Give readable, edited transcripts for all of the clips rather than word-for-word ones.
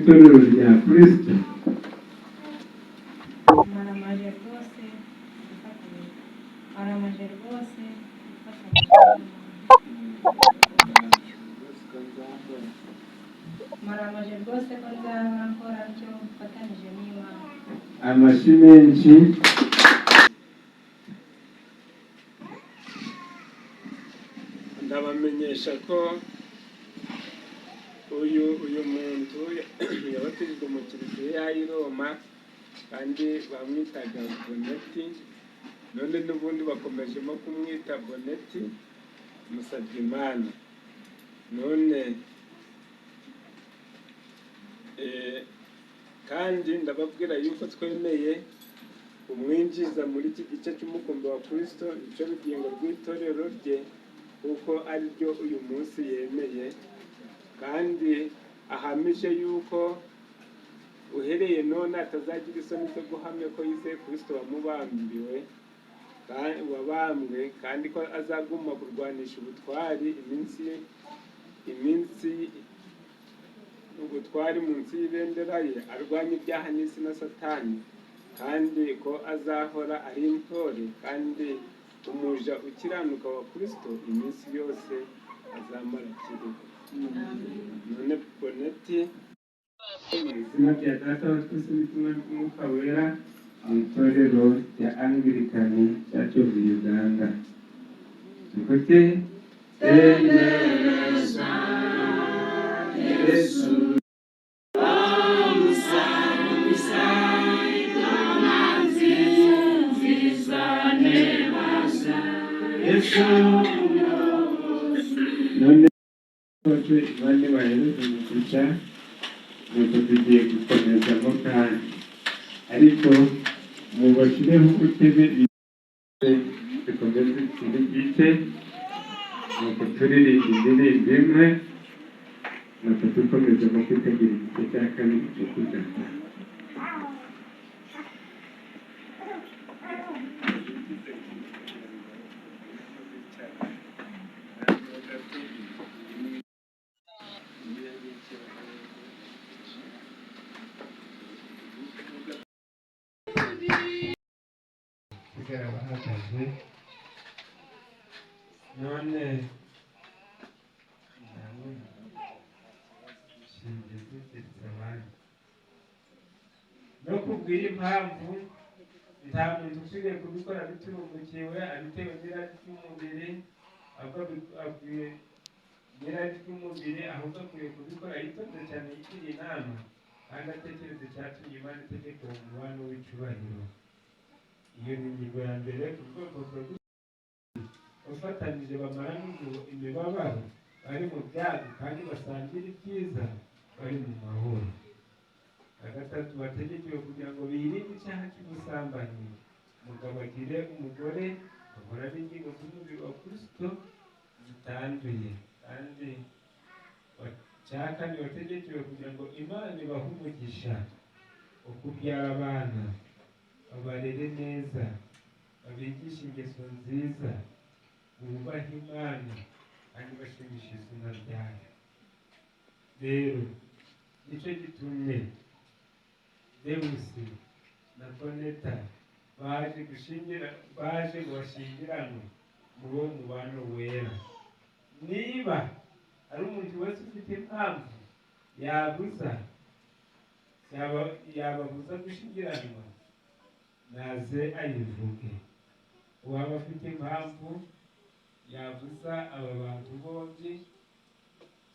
itorero rya Kristo? Maramaje rwose gufatanyije, maramaje rwose gufatanyije n'Imana. Maramaje rwose ko nzahora nkora ntyo mfatanije n'Imana. Amashyi menshi. Ndabamenyesha ko uyu muntu yabatijwe mu kiliziya y'i Roma, kandi bamwitaga Boneti. None n'ubundi bakomejemo kumwita Boneti Musabyimana. None kandi ndababwira yuko twemeye umwinjiza muri iki gice cy'umukumbi wa Kristo, icyo rugingo rw'itorero rye, kuko ari ryo uyu munsi yemeye, kandi ahamije yuko uhereye none atazagira isoni zo guhamya ko yizeye Kristo wamubambiwe, wabambwe, kandi ko azaguma kurwanisha ubutwari iminsi ubutwari munsi y'ibendera ye, arwanya ibyaha n'isi na Satani, kandi ko azahora ari intore kandi umuja ukiranuka wa Kristo iminsi yose azamara akiriho. None Boneti, mu izina rya Data wa twese n'itumwa ry'Umwuka Wera, mu itorero rya Anglican Church of Uganda, tuvuge: Emereza Yesu. Yesu. None wacu, Imana ibahereze umugisha. Nuko tugiye gukomezamo, kandi ariko mubashyireho udutebe dukomeze ikindi gice. Nuko turirimba indirimbo imwe, nuko dukomezamo kwitegura igice cya kabiri cyo kugata. Sigara bahagaze. None nawe shingiye abandi no kubwira impamvu nta muntu ukwiriye kubikora biturumbukiwe, abitewe n'irari ry'umubiri, ahubwo akwiye n'irari ry'umubiri, ahubwo akwiye kubikora yitonze cyane, yigiriye inama, kandi atekereza icyatumye Imana itegeka uwo mubano w'icyubahiro. Iyo ni ingingo ya mbere. Ku rwego bafatanyije bamara imibabaro bari mu byago, kandi basangira ibyiza bari mu mahoro. Gatatu, bategekewe kugira ngo birinde icyaha cy'ubusambanyi. Umugabo agire umugore, bahora n'ingingo z'umubiri wa Kristo zitanduye. Kandi cya kane, bategekewe kugira ngo Imana ibahe umugisha wo kubyara abana, babarere neza, babigishe ingeso nziza, bubahe Imana kandi bashimisha izina ryayo. Rero nicyo gitumye Dewusi na Boneta baje gushingira, baje ngo bashyingiranwe muri uwo mubano wera. Niba hari umuntu wese ufite impamvu yabuza yababuza gushyingiranwa, naze ayivuge. Uwaba afite impamvu yabuza aba bantu bombi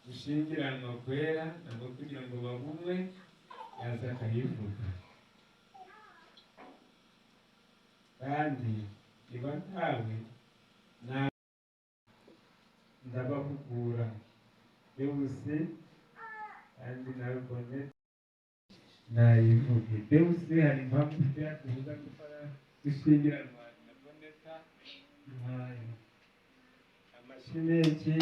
gushyingiranwa kwera, nabwo kugira ngo babumwe, yaza akayivuga. Kandi niba ntawe, ndabahugura. Dewusi kandi nawe Bonete nayivuge. Dewusi, hari impamvu ufite yakubuza gukora gushyingiranwa na Boneta? Ntayo. Amashyi menshi.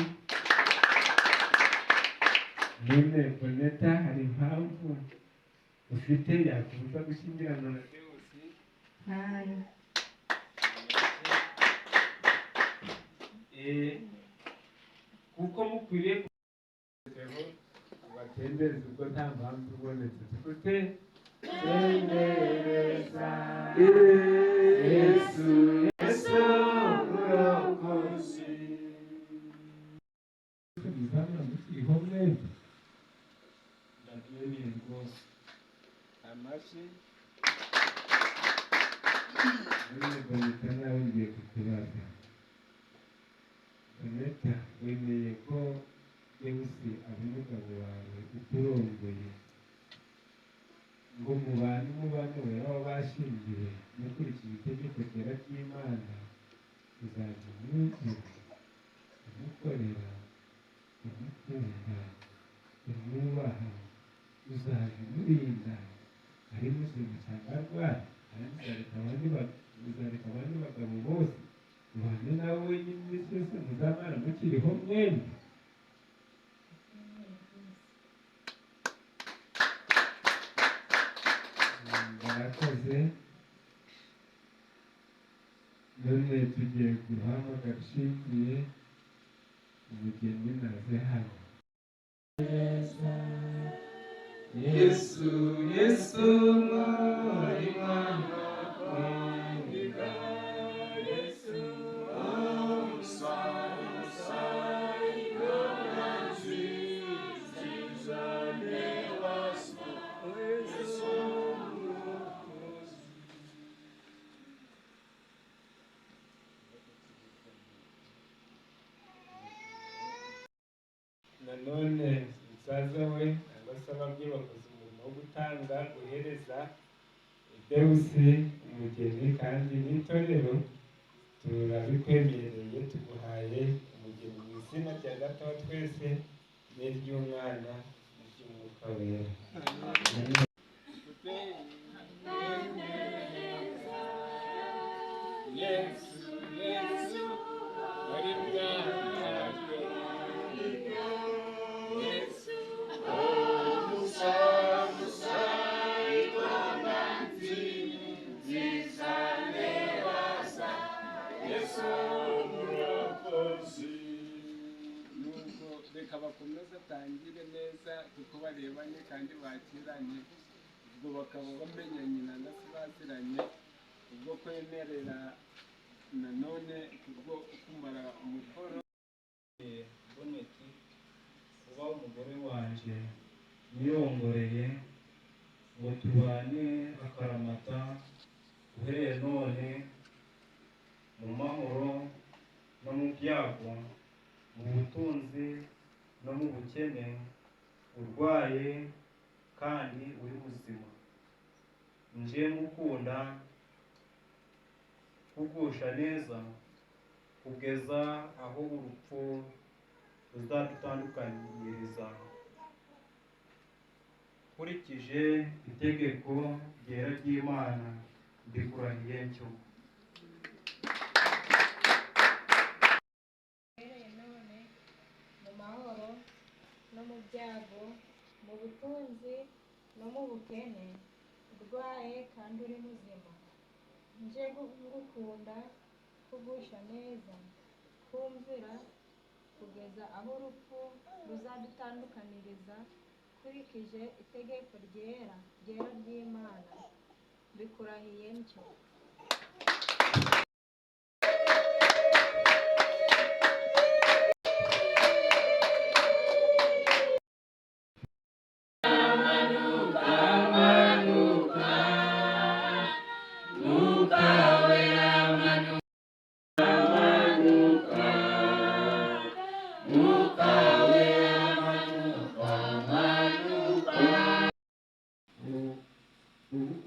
None Boneta, hari impamvu ufite yakubuza gushyingiranwa na Dewusi? Ntayo. Kuko mukwiriye Tubatembereze ubwo nta mpamvu ibonetse. Tugute tembereza Yesu, Yesu Murokozi. Muzamura mukiriho mwembi? Ndabyemeye rwose. Amashyi. None Bonita, nawe ngiye kukubaza. Bonita, wemeye ko Dewusi aba umugabo wawe ukurongoye, ngo mubane umubano wera w'abashyingiwe mukurikije itegeko ryera ry'Imana, uzajya umwumvira, umukorera, umukunda, umwubaha, uzajya umurinda ari muzima cyangwa arwaye, kandi uzareka abandi bagabo bose ubane nawe wenyine iminsi yose muzamara mukiriho mwembi? Ndabyemeye rwose. Barakoze. None tugiye guhamagara ushingiye umugeni naze hano. Yesu, Yesu muri mwana kundika, Yesu musa musa ingoma nziza newasa, Yesu Murokozi. Nanone musaza we cyangwa se ababyeyi bakoze umurimo wo gutanga, guhereza Dewusi umugeni, kandi n'itorero turabikwemereye, tuguhaye umugeni mu izina rya Data wa twese n'iry'Umwana n'iry'Umwuka Wera. Yesu, Yesu muri mwana kundika, Yesu musa musa ingoma nziza newasa, Yesu Murokozi. Nuko reka bakomeze atangire neza, kuko barebanye kandi bakiranye, ubwo bakaba bamenyanye na se baziranye, ubwo kwemerera nanone kubwo kumara umukoro. Boneti kuba umugore wanjye nirongoreye, ngo tubane akaramata uhereye none, mu mahoro no mu byago, mu butunzi no mu bukene, urwaye kandi uri muzima, nje ngukunda kugusha neza kugeza aho urupfu ruzadutandukanyiriza, nkurikije itegeko ryera ry'Imana, mbikurahiye ntyo. Uhereye none, mu mahoro no mu byago, mu butunzi no mu bukene, urwaye kandi uri muzima, nje ngukunda kugusha neza, kumvira kugeza aho urupfu ruzadutandukaniriza, nkurikije itegeko ryera ryera ry'Imana, mbikurahiye ntyo.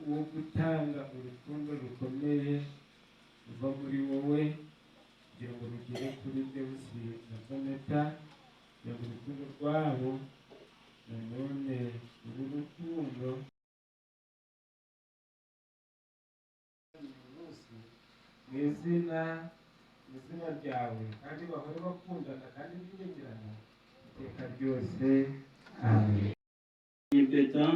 Wo gutanga urukundo rukomeye ruva muri wowe kugira ngo rugere kuri Dewusi na Boneta, kugira ngo urukundo rwabo nanone uru rukundo mu izina ryawe, kandi bahore bakundana kandi biyegirana iteka ryose. Amen. Impeta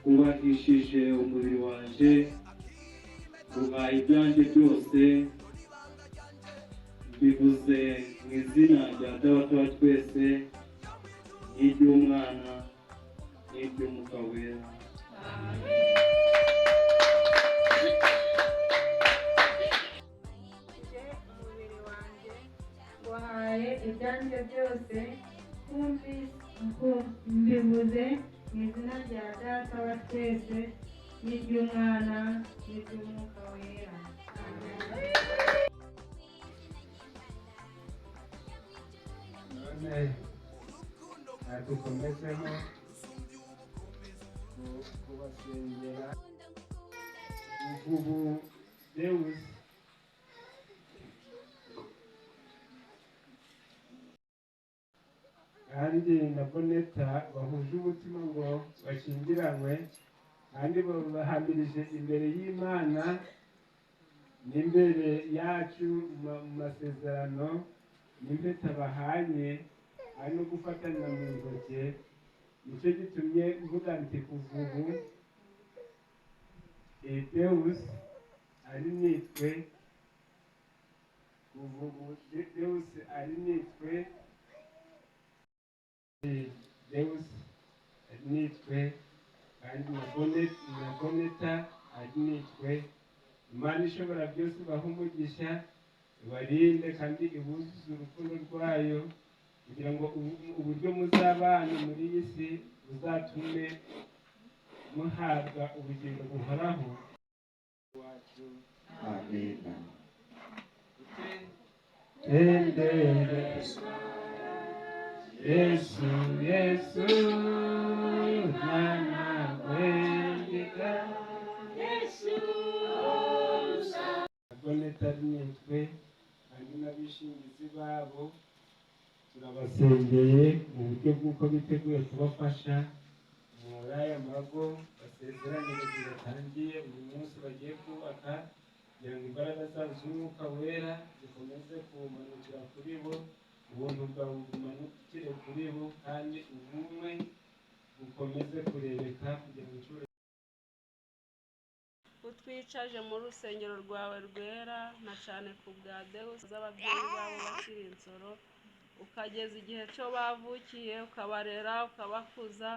wubahishije umubiri wanjye, uhaye ibyanjye byose, mbivuze mu izina rya Data wa twese n'iry'Umwana n'iry'Umwuka Wera. Nje umubiri wanjye wahaye ibyanjye byose, mbivuze mu izina rya Data wa twese n'iry'Umwana n'iry'Umwuka Wera. None dukomezeho kubasengera. Ubu Deus kandi na Boneta bahuje umutima ngo bashyingiranywe, kandi bahamirije imbere y'Imana n'imbere yacu mu masezerano n'impeta bahanye, ari no gufatanya mu ntoki. Nicyo gitumye mvuga nti kuva ubu Deus ari nitwe, kuva ubu Deus ari nitwe, Deus ari nitwe, kandi na Boneta ari nitwe. Imana ishobora byose ibahe umugisha, ibarinde kandi ibuzuze urukundo rwayo, kugira ngo uburyo muzabana muri iyi si buzatume muhabwa ubugingo buhoraho wacu. Amina. Tendere Yesu, Yesu mwana w'indiga, Boneta ari nitwe, kandi n'abishingizi babo turabasengeye mu buryo bw'uko biteguye kubafasha muri aya mago basezeranye igihe batangiye uyu munsi bagiye kubaka, kugira ngo imbaraga zabo z'Umwuka Wera zikomeze kumanukira kuri bo, ubuntu bwawe bumanukire kuri bo, kandi ubumwe bukomeze kurebeka kugira ngo icyubahiro. Utwicaje mu rusengero rwawe rwera, na cyane ku bwa Deus z'ababyeyi babo bakiri insoro, ukageza igihe cyo bavukiye, ukabarera, ukabakuza,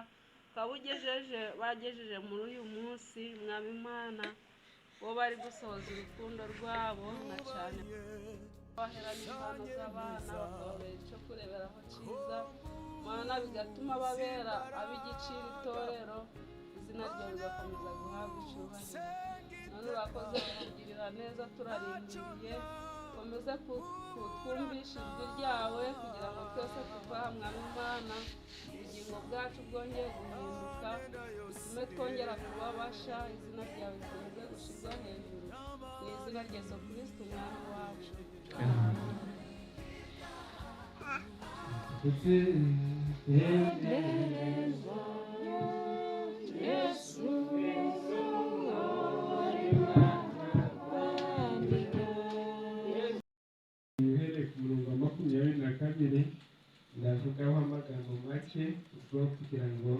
ukaba ugejeje bagejeje muri uyu munsi. Mwami Imana, bo bari gusohoza urukundo rwabo, na cyane baherana impano z'abana, bakababera icyo kureberaho cyiza, Mana, bigatuma babera ab'igiciro itorero, izina ryawe rigakomeza guhabwa icyubahiro. None urakoze kutugirira neza, turarindiriye komeze kutwumvisha ijwi ryawe, kugira ngo twese tuva aha, Mwami Imana, ubugingo bwacu bwongeye guhinduka, bitume twongera kuba basha, izina ryawe rikomeze gushyirwa hejuru, mu izina rya Yesu Kristo Umwami wacu. Uhereye ku murongo wa 22, ndavugaho amagambo make ubwo kugira ngo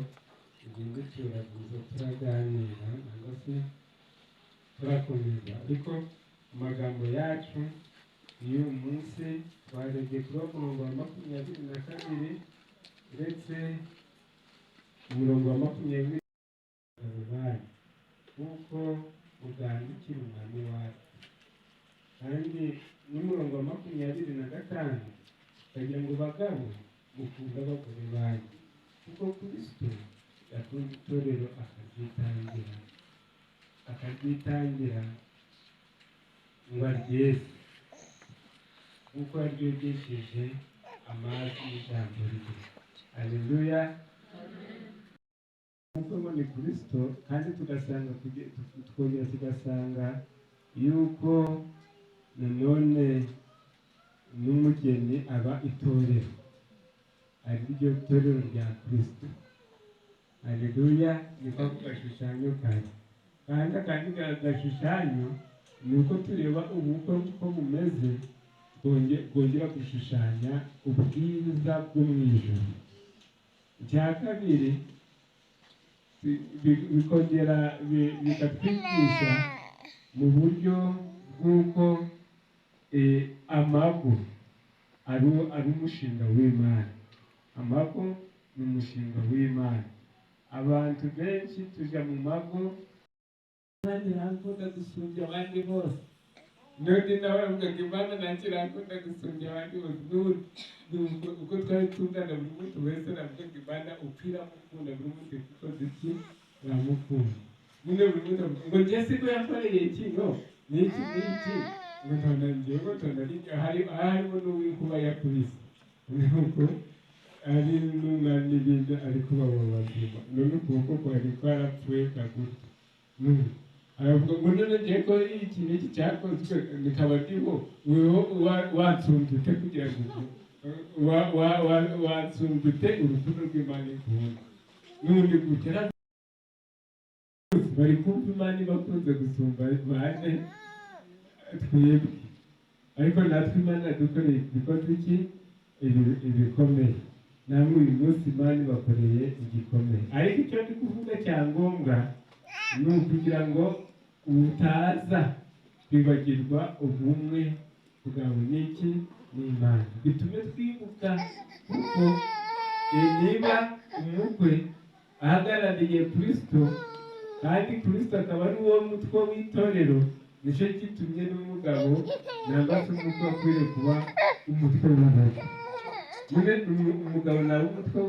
tugende turaguza turaganira cyangwa se turakomeza, ariko amagambo yacu y'uyu munsi twarebye kuri uwo murongo wa 22 uretse umurongo wa 20 banyu kuko mugandukira Umwami wacu, kandi n'umurongo wa 25 ukagira ngo bagabo mukunde abagore banyu kuko Kristo yakunze itorero akaryitangira ngo aryeze nk'uko yaryogesheje amazi y'ijambo rye. Haleluya! Nk'uko ngo ni Kristo, kandi tugasanga twongera tugasanga yuko nanone n'umugeni aba itorero, ari ryo torero rya Kristo. Haleluya! Niko ako gashushanyo kari. Kandi akandi gashushanyo ni uko tureba ubukwe uko bumeze, bwongera gushushanya ubwiza bwo mu ijuru. Icya kabiri bikongera bikatwigisha mu buryo bw'uko amago ari umushinga w'Imana. Amago Ni umushinga w'Imana. Abantu benshi tuja mu mago, Imana irankunda gusumbya abandi bose. N'undi nawe avuga ngo Imana nanjye irankunda gusumbya abandi bose. N'ubu uko twari tungana, buri muntu wese aravuga ngo Imana uko iramukunda, buri muntu kuko iki iramukunda nyine. Buri muntu avuga ngo njye siko yakoreye iki, ngo ni iki n'iki, ngo ntona njyewe, ngo ntona hari harimo n'uw'inkuba yakubise, nuko ari n'umwana n'ibindi, ariko baba bazima. None ukuboko kwari kwarapfuye kagutya. Aravuga ngo none ngiye ko iki n'iki cyakozwe bikaba ndiho, weho watsumbye ute kugira ngo watsumbye ute urukundo rw'Imana ikunda? N'undi gutera bari kumva Imana ibakunze gusumba bane twebwe. Ariko natwe Imana yadukoreye ibikoze iki, ibikomeye. Namwe uyu munsi Imana ibakoreye igikomeye. Ariko icyo ndi kuvuga cya ngombwa ni ukugira ngo utaza kwibagirwa ubumwe bwawe n'iki, n'Imana. Bitume twibuka, kuko niba umukwe ahagarariye Kristo, kandi Kristo akaba ari wo mutwe w'itorero, nicyo gitumye n'umugabo nangwa se umukwe akwiriye kuba umutwe w'urugo. Nyine umugabo nawe umutwe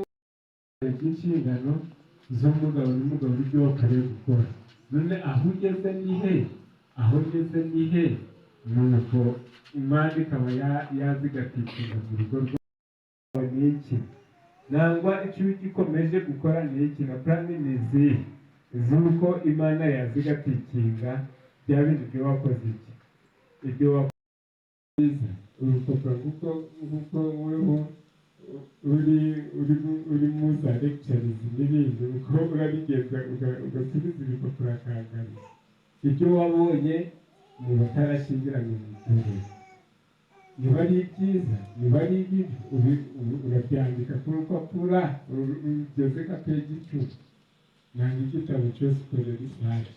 by'inshingano z'umugabo, n'umugabo n'ibyo bakwiriye gukora. None aho ugeze ni he? Aho ugeze ni he? Nuko Imana ikaba yazigatikira mu rugo rwawe ni iki, nangwa icyo ugikomeje gukora ni iki, na plan ni izihe z'uko Imana yazigatikinga bya bindi byo wakoze iki, ibyo wakoze? Urupapuro kuko weho uri mu za lectures n'ibindi, uko urabigenza ugasubiza ibipapuro akangana ibyo wabonye mu batarashyingiranywe mu itorero, niba ari ibyiza, niba ari ibibi, urabyandika ku rupapuro ugeze nka peji 10, nanga igitabo cyose, ukore research,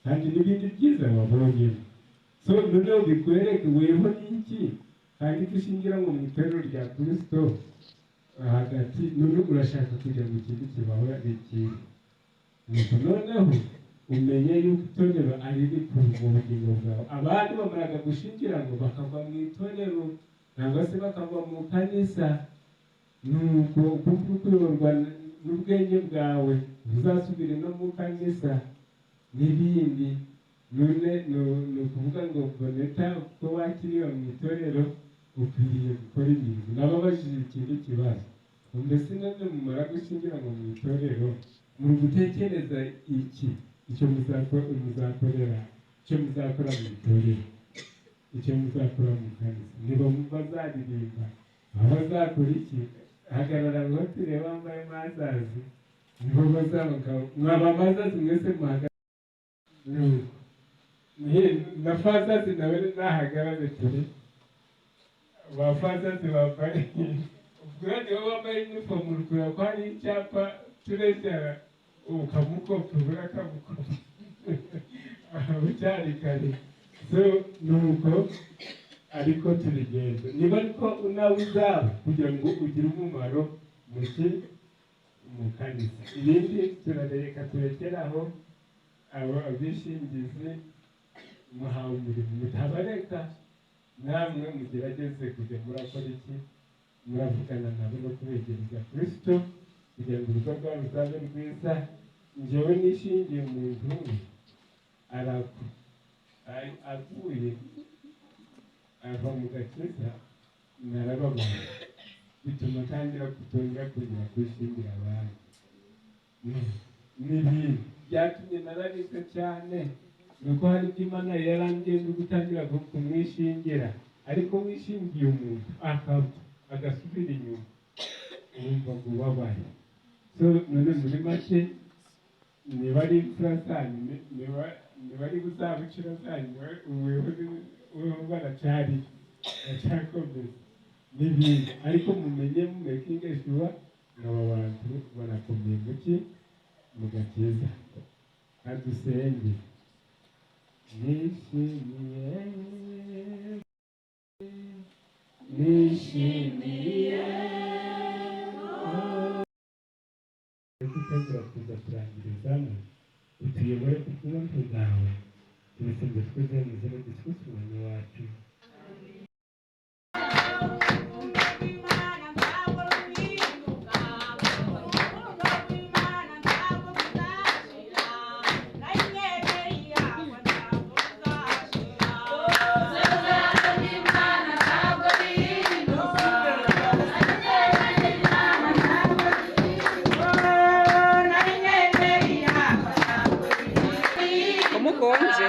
kandi n'ibindi byiza wabonyemo. So noneho bikwereke weho n'iki, kandi ko ushingira ngo mu itorero rya Kristo hagati. None urashaka kugira ngo ikindi kibaho ari ikihe? Nuko noneho umenye yuko itorero ari rikuru mu bugingo bwawe. Abandi bamaraga gushingira ngo bakava mu itorero cyangwa se bakava mu kanisa, nuko kuko uri kuyoborwa n'ubwenge bwawe, uzasubire no mu kanisa n'ibindi. None ni ukuvuga ngo boneta ko wakiriwe mu itorero, ukwiriye gukora ibintu. Nababajije ikindi kibazo: mbese none mumara gushyingira ngo mu itorero, muri gutekereza iki, icyo muzakorera, icyo muzakora mu itorero, icyo muzakora mu kanisa? Niba bazaririmba, aho bazakora iki? Hagarara ngo turebe bambaye mazazi, nibo bazaba mwaba mazazi mwese muhagarara. Na fazazi nawe nahagarare ture ba fazazi bambaye, ubwo nibo bambaye inifomu, uri ko hari icyapa tureshyara, ukamukopa, urakamukopa bucyari kare. So nuko ariko tubigenza, niba ariko nawe uzaba kugira ngo ugire umumaro mu ki, mu kanisa. Ibindi turareka, turekeraho. Abo abishingizi muhawe umurimo, mutabareka. Namwe mugerageze kujya murakora iki, muravugana nabo no kubegereza Kristo kugira ngo urugo rwabo ruzabe rwiza. Njyewe nishingiye umuntu umwe aragwa, aguye ava mu gakiza, narababaye, bituma atangira kutongera kongera kwishingira abandi n'ibindi. Byatumye nararibwa cyane, nuko hari ibyo Imana yarambwiye no gutangira kumwishingira. Ariko wishingiye umuntu akava, agasubira inyuma, wumva ngo ubabaye. So none muri make, niba ari imfura zanyu, niba ari buzabucura zanyu, weho baracyari baracyakomeza n'ibindi. Ariko mumenye, mumakinge sure aba bantu barakomeye muki, mu gakiza. Kadusenge. Nishimiye, nishimiye. twitegura kuza kurangirizamo, utuyobore ku bw'ubuntu bwawe. Tubisabye twizeye mu izina rya Yesu Kristo Umwami wacu. Umukonje.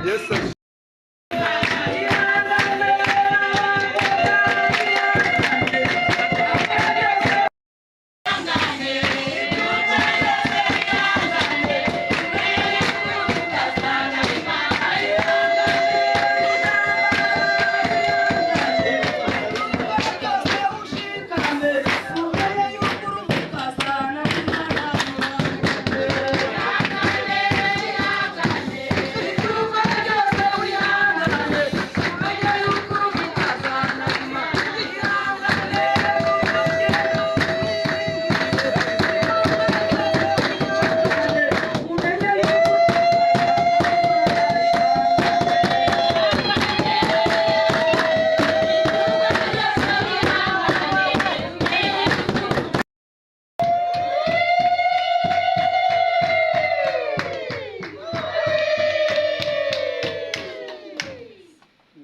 Yesu.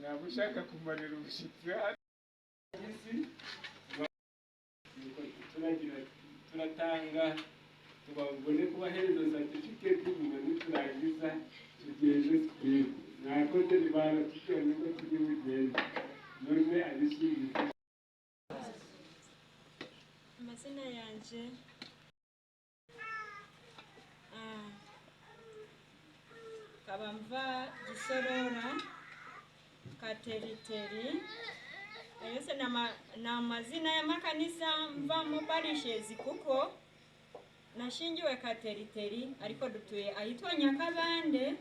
Naba ushaka kumarira ubushyitsi hano isi, nuko turagira turatanga tubabone kubahereza certificate, nyuma niturangiza tugende twige. Mwakoze, baratubwira niko turi bugende none abishingizi. Amazina yanjye nkaba mva Gisorora Kateriteri. Ayo yose ni amazina y'amakanisa mvamo parishes, kuko nashingiwe Kateriteri ariko dutuye ahitwa Nyakabande,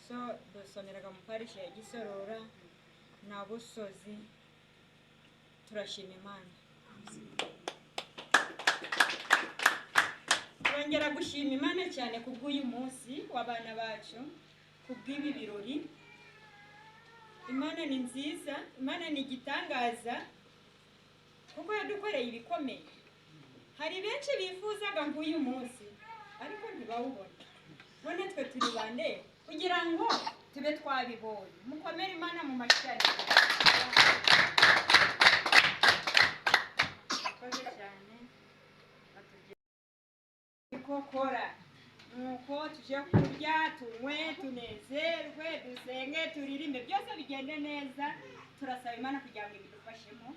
so dusomeraga mu parish ya Gisorora na Busozi. Turashima Imana, turongera gushima Imana cyane kubw'uyu munsi w'abana bacu, kubw'ibi birori. Imana ni nziza, Imana ni igitangaza kuko yadukoreye ibikomeye. Hari benshi bifuzaga nk'uyu munsi ariko ntibawubone. None twe turi bande kugira ngo tube twabibonye? Mukomere Imana mu mashyi. Murakoze cyane. Batubwira ikokora. Nuko tuje kurya, tunywe, tunezerwe, dusenge, turirimbe, byose bigende neza. Turasaba Imana kugira ngo ibidufashemo.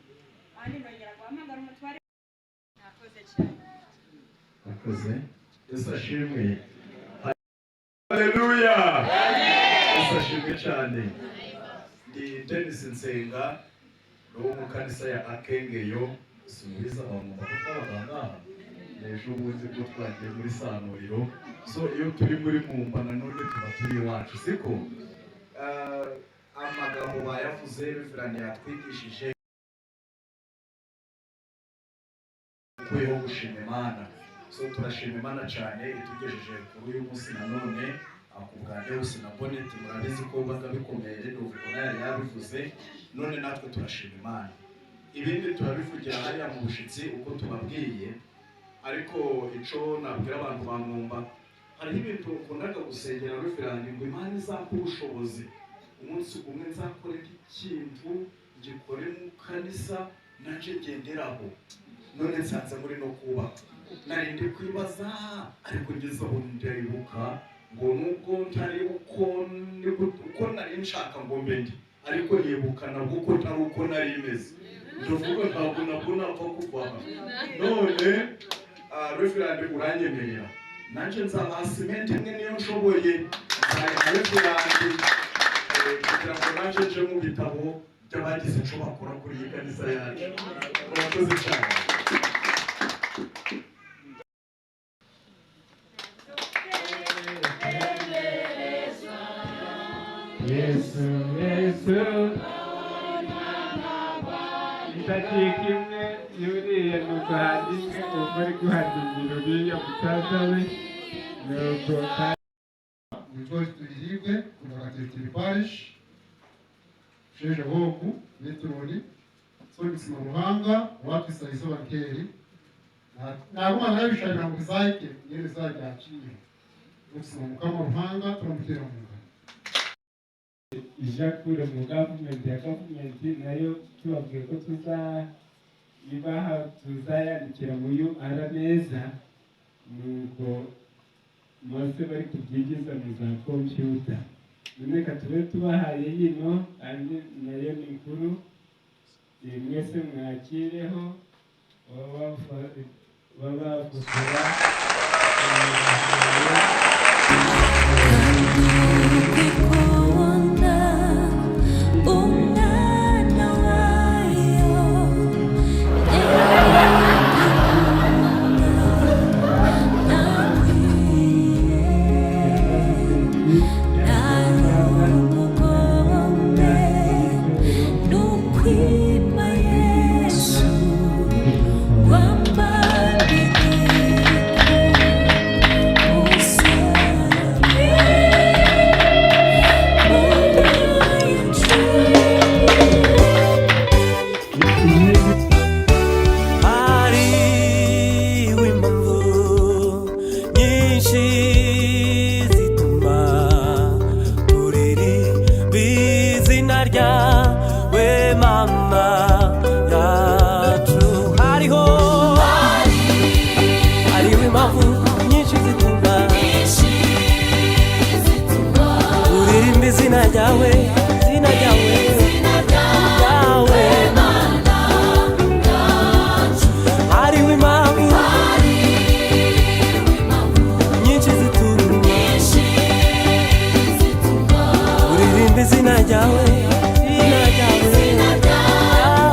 Kandi ndongera guhamagara umutware. Mwakoze cyane. Murakoze, Yesu ashimwe. Haleluya, Yesu ashimwe cyane. Ndi Denis Nsenga, ni wo mu kanisa ya Akengeyo. Simubiza abantu ko twabaga ngaha ejo bundi bwo twagiye muri Sanuriro. So iyo turi muri Mwumba nanone tuba turi iwacu, siko? Amagambo bayavuze, Reverend yatwigishije ukuyeho gushima Imana. So turashima Imana cyane itugejeje kuri uyu munsi nanone ku bwa Deus na Bonnet. Murabizi ko bibaga bikomeye, rero ubona yari yabivuze. None natwe turashima Imana, ibindi turabivugira hariya mu bushitsi uko tubabwiye. Ariko ico nabwira abantu ba Mwumba, hariho ibintu ukundaga gusengera Reverend ngo Imana izampe ubushobozi, umunsi umwe nzakore nk'ikintu ngikore mu kanisa nanje ngenderaho. None nsanze muri no kubaka, nari ndi kwibaza, ariko ngeze aho ndaribuka ngo nubwo ntari uko uko nari nshaka ngo mbe ndi, ariko nibuka nabwo ko ntari uko nari meze, ndavuga ntabwo nabwo napfa kuva aha. None Reverend uranyemerera nanje nzabaha simenti imwe niyo nshoboye, nzayiha Reverend kugira ngo nanje nje mu bitabo by'abagize ico bakora kuri iyi kanisa yacu. Murakoze cyane. Yesu, Yesu, idakika imwe yuriye, nuko handimwe ubwo ari guhandingira uriya musaza we, nuko Nitwa Tuhirwe kuva Gateteri Parish, Sheja Hoku Metroni so Ruhanga watwisa izuba nkeri ntabwo nabishabira ngo bizahite niyo bizaryakira gusima Mukama Ruhanga turamutera mu ngano. Ija kure mu gavumenti ya gavumenti nayo tubabwiye ko tuzayibaha, tuzayandikira mu UR neza, nuko bose bari kubyigiza mu za kompiyuta. None reka tube tubahaye yino, kandi nayo ni nkuru. Mwese mwakireho babafasura. Ikunda umwana wayo nakwiye narumugombe nukwima Yesu Hariho impamvu nyinshi zituma turirimba izina ryawe mama yacu. Hariho hariho impamvu nyinshi zituma turirimba izina ryawe, izina ryawe ryawe. Hariho impamvu nyinshi zituma uririmba izina ryawe, izina ryawe ryawe.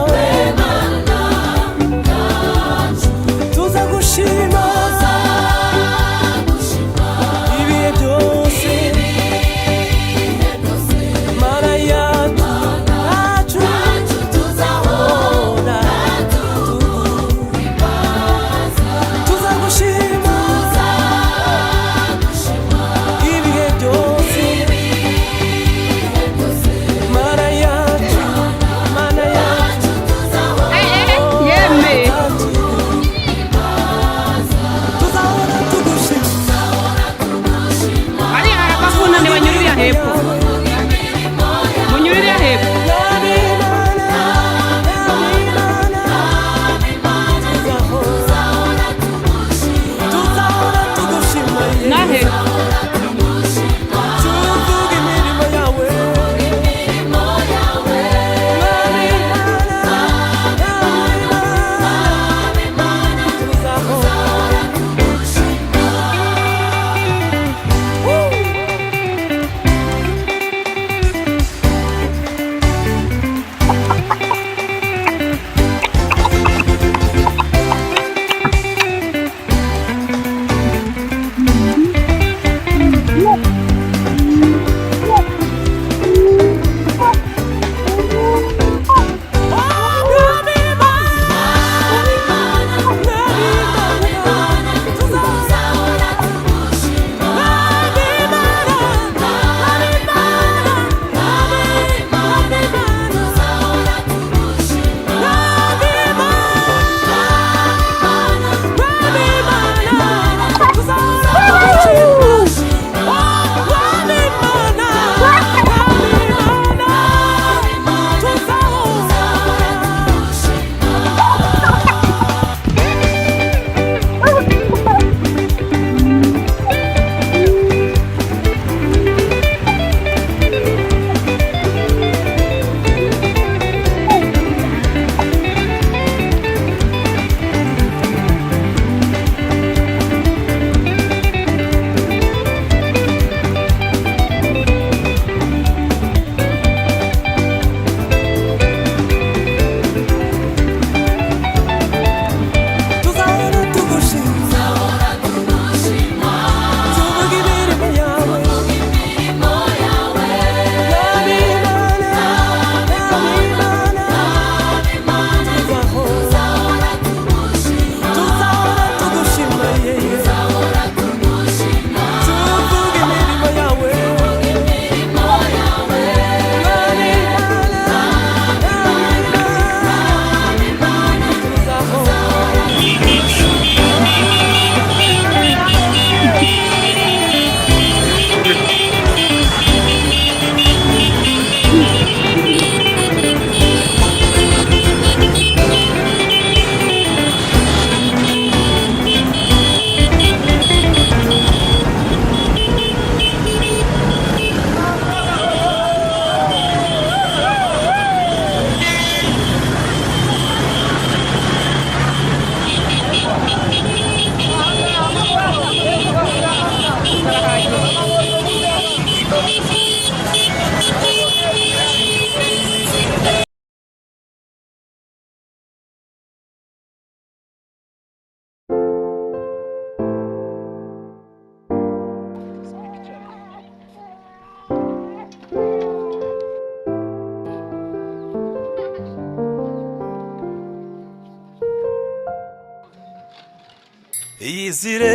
Iyizire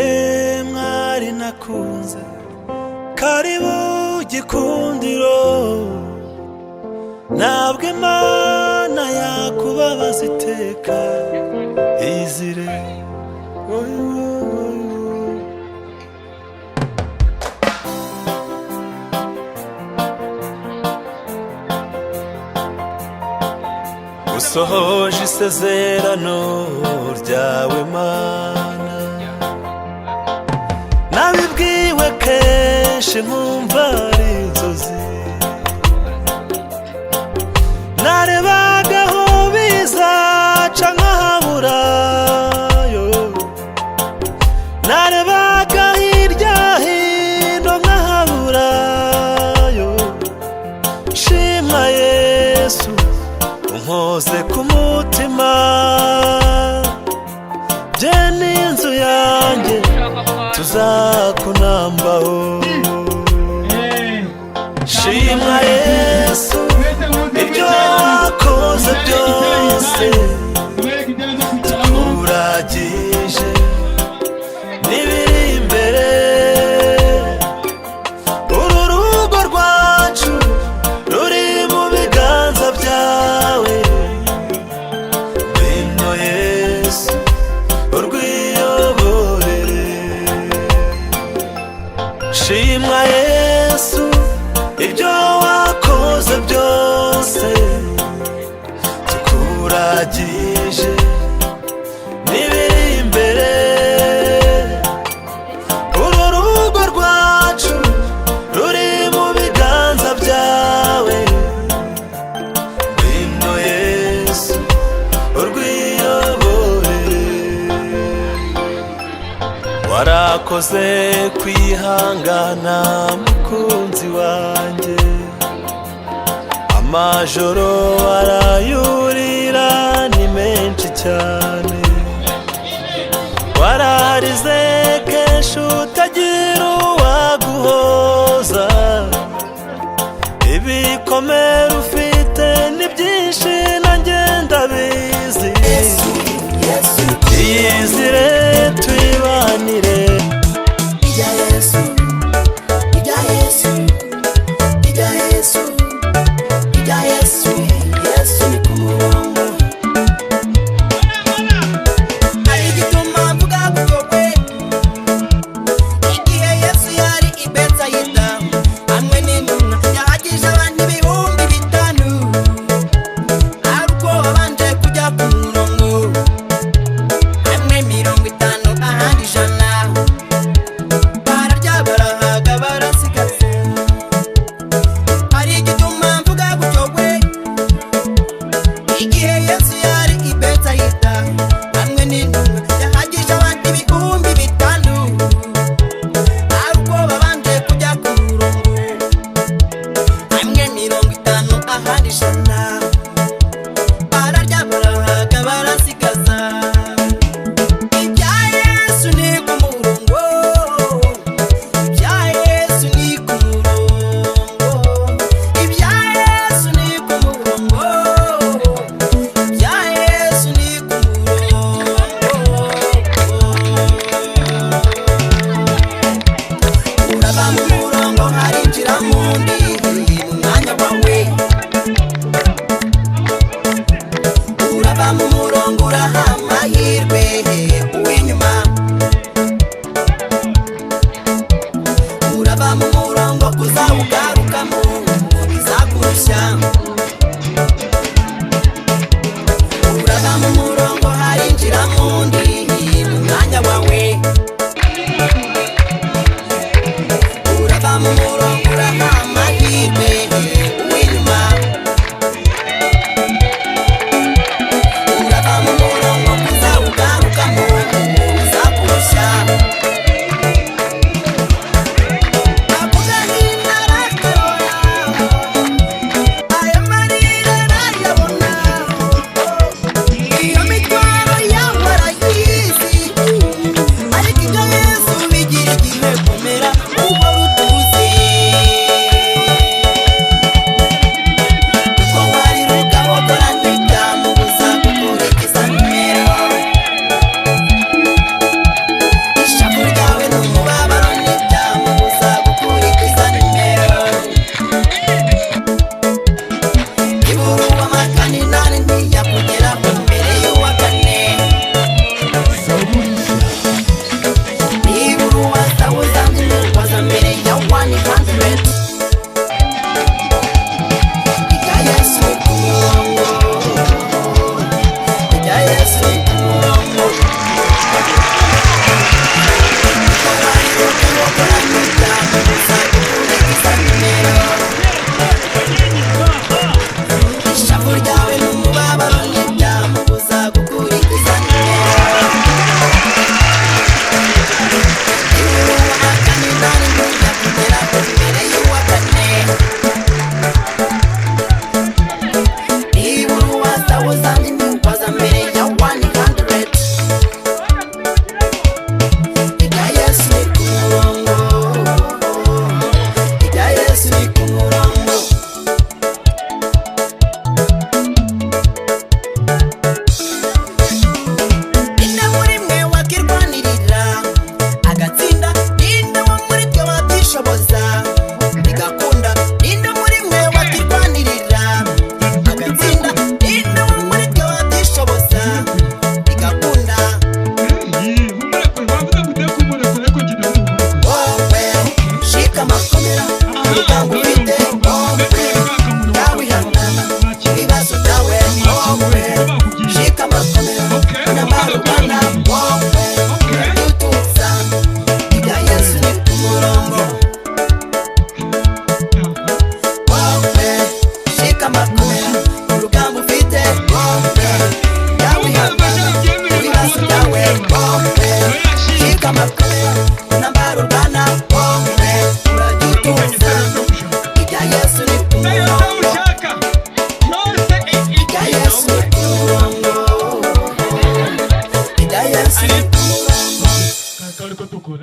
mwari nakunze, karibu gikundiro. Ntabwo Imana yakubabaza iteka. Iyizire, oy, oy, oy, oy. Usohoje isezerano ryawe Mana, nabibwiwe kenshi nkumva ari inzozi. Narebagaho bizaca nkahabura yo, narebaga hirya hino nkahabura yo. Shima Yesu unkoze ku mutima, bye n'inzu yanjye tuzakunambaho. Shima Yesu ibyo wakoze byose, tukuragije n'ibiri imbere. Uru rugo rwacu ruri mu biganza byawe, ngwino Yesu urwiyoborere. Shimwa Yesu ibyo wakoze byose, tukuragije n'ibiri imbere. Uru rugo rwacu ruri mu biganza byawe, ngwino Yesu urwiyoborere. Warakoze kwihangana mukunzi wanjye, amajoro arayurira ni menshi cyane. Wararize kenshi utagira uwaguhoza, ibikomere ufite ni byinshi nanjye ndabizi. Iyizire tuyibanire. Ibya Yesu, ibya Yesu, ibya Yesu, ibya Yesu, Yesu ni ku murongo. Hari igituma mvuga gutyo kwe. Igihe Yesu yari i Betsayida hamwe n'intumwa, yahagije abantu 5000, ari uko babanje kujya ku murongo, hamwe 50 ahandi 100. Bararya barahaga barasigaza. Hari igituma mvuga gutyo kwe. Igihe Yesu yari i Betsayida hamwe n'intumwa, yahagije abantu 5000, ari uko babanje kujya ku murongo, hamwe 50 ahandi 100. Bararya barahaga barasigaza. Ibya Yesu ni ku murongo, ibya Yesu ni ku murongo, ibya Yesu ni ku murongo, ibya Yesu ni ku murongo. Urava mu murongo harinjira mu ndi mu mwanya wawe, urava mu murongo uraha amahirwe uw'inyuma, urava mu murongo kuzawugarukamo bizakurushya. Urava mu murongo harinjira mu ndi mu mwanya wawe, urava mu murongo uraha amahirwe uw'inyuma, urava mu murongo kuzawugarukamo bizakurushya. Avuga nk'intara.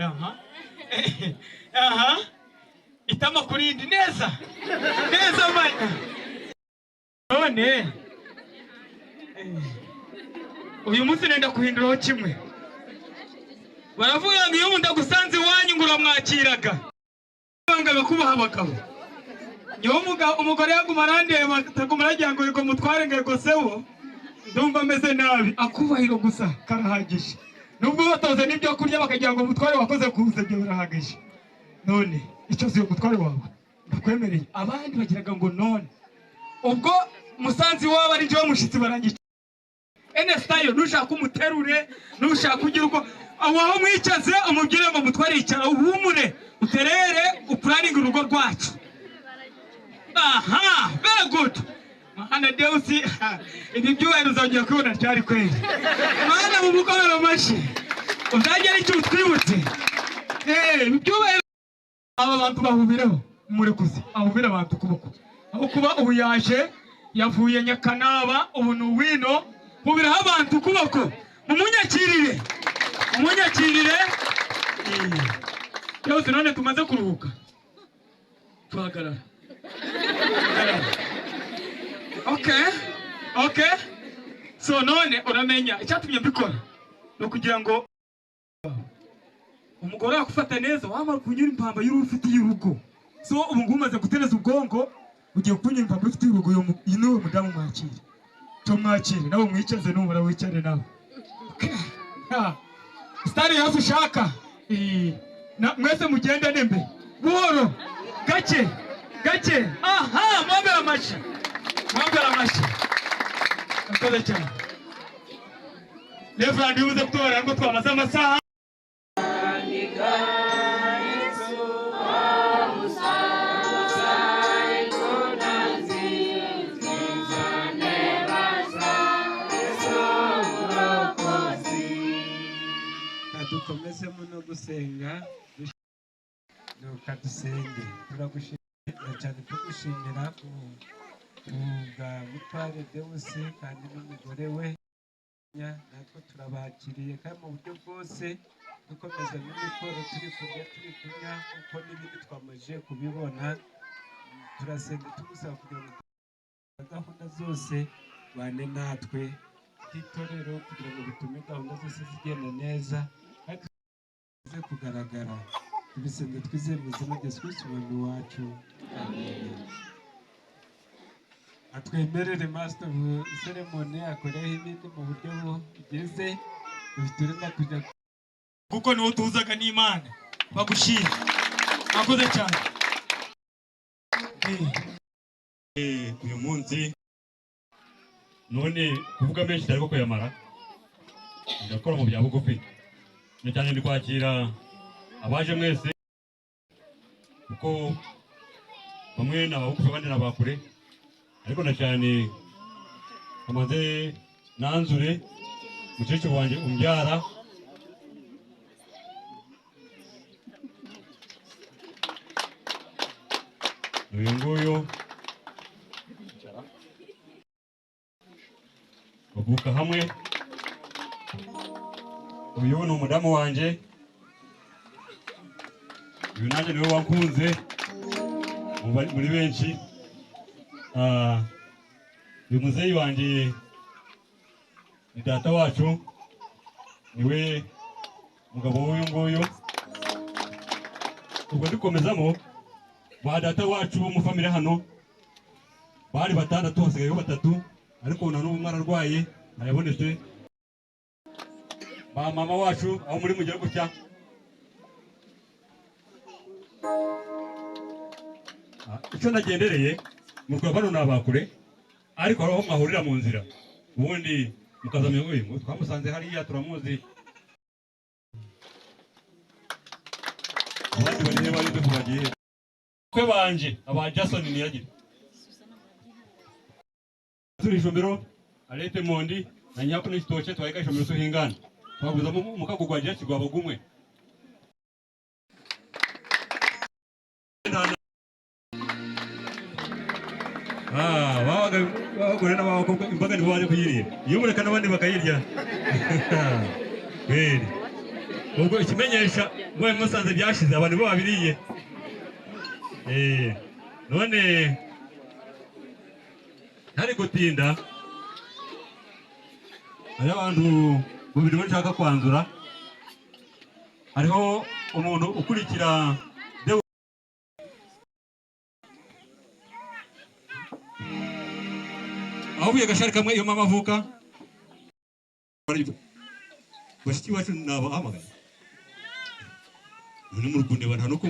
Aha, aha, itama kurindi neza neza manya. None uyu munsi nenda kuhinduraho kimwe. Baravuga ngo iyo umuntu agusanze iwanyu ngo uramwakiraga, banga bakubaha abagabo. Nyewe umugore yaguma arandeba, ataguma aragira ngo yego mutware, ngo yego sewo, ndumva ameze nabi. Akubahiro gusa karahagije, nubwo batoze n'ibyo kurya bakagira ngo mutware wakoze kuza, ibyo birahagije. None icyo si umutware wawe ndakwemereye. Abandi bagiraga ngo none ubwo musanzi waba ari njyewe mushyitsi barangica. Enesitayo nushaka umuterure, nushaka ugira uko aho mwicaze umubwire ngo mutware, yicara uhumure uterere upuraninge urugo rwacu. Aha, very good. Mwana Deusi, ibi byubahiro uzongera kubibona ryari kweli? Mwana mu mukomero amashyi, uzagera icyo utwibutse. Ibi byubahiro aba bantu bahubireho, murekuze ahubire abantu ukuboko. Aho kuba ubu yaje yavuye Nyakanaba, ubu ni uwino, hubiraho abantu ukuboko, mumunyakirire, mumunyakirire. Byose none tumaze kuruhuka, tuhagarara. Okay, okay. So none uramenya icyatumye mbikora ni ukugira ngo umugore wakufata neza, wamara kunyura impamba y'uruhu ufitiye urugo. So ubu ngubu umaze gutereza ubwonko, ugiye kunyura impamba ufitiye urugo. Uyu niwe mudamu, mwakire, cyo mwakire nawe, mwicaze numara wicare nawe. Okay. Stari yose ushaka. Mwese mugende nembe buhoro gake gake. Aha, mwambere amashyi, mwambere amashyi. Murakoze cyane. Reverend yubuze kutubarira ngo twamaze amasaha. Dukomezemo no gusenga, nuka dusenge. Turagushimira cyane, tugushimira ku bwa mutware Deusi kandi n'umugore we. Natwe turabakiriye kandi mu buryo bwose dukomeza n'imikoro, turi kurya, turi kunywa, kuko n'ibindi twamaze kubibona. Turasenga tugusaba kugira ngo gahunda zose bane natwe nk'itorero, kugira ngo bitume gahunda zose zigenda neza kandi zize kugaragara. Tubisenga twizeye mu izina rya Yesu Kristo Umwami wacu, amen. Atwemerere master ceremony akoreho ibindi mu buryo bugeze biturinda kujya, kuko niwo tuzaga n'Imana bagushira. Mwakoze cyane. Uyu munsi none kuvuga menshi ariko kuyamara, ndakora mu bya bugufi. Ni cyane ndi kwakira abaje mwese, kuko bamwe ni ababugufi, abandi ni abakure, ariko na cyane amaze nanzure mukecuru wanjye umbyara. Uyu nguyu bavuka hamwe. Uyu ni umudamu wanjye, uyu nanjye niwe wankunze muri benshi. Uyu muzeyi wanjye ni data wacu, niwe mugabo w'uyu nguyu. Ubwo dukomezamo ba data wacu bo mu family hano bari batandatu, hasigayeho batatu, ariko na n'ubu ararwaye ntayabonetse. Ba mama wacu aho muri mugera gutya, icyo nagendereye mu Rwanda bano ni abakure, ariko hari aho mwahurira mu nzira ubundi mukazamenya ngo uyu twamusanze hariya turamuzi. Abandi bari he? Bari bagiye kwe banje aba Jason niyagira turi ishomero arete mondi na nyako n'ikitoke twaheka ishomero tuhingana twaguzamo umukago gwa gira kigwaba gumwe. Abagore n'abakobwa imbaga nibo baje kuyirira, iyo mureka n'abandi bakayirya. Kweli. Ubwo ikimenyesha mwe musanze byashize abantu bo babiriye. None ntari gutinda, hari abantu babiri bashaka kwanzura. Hariho umuntu ukurikira aho ubuye gashari kamwe iyo mama avuka. Bashiki bacu nabahamagaye none muri kundeba nta nuko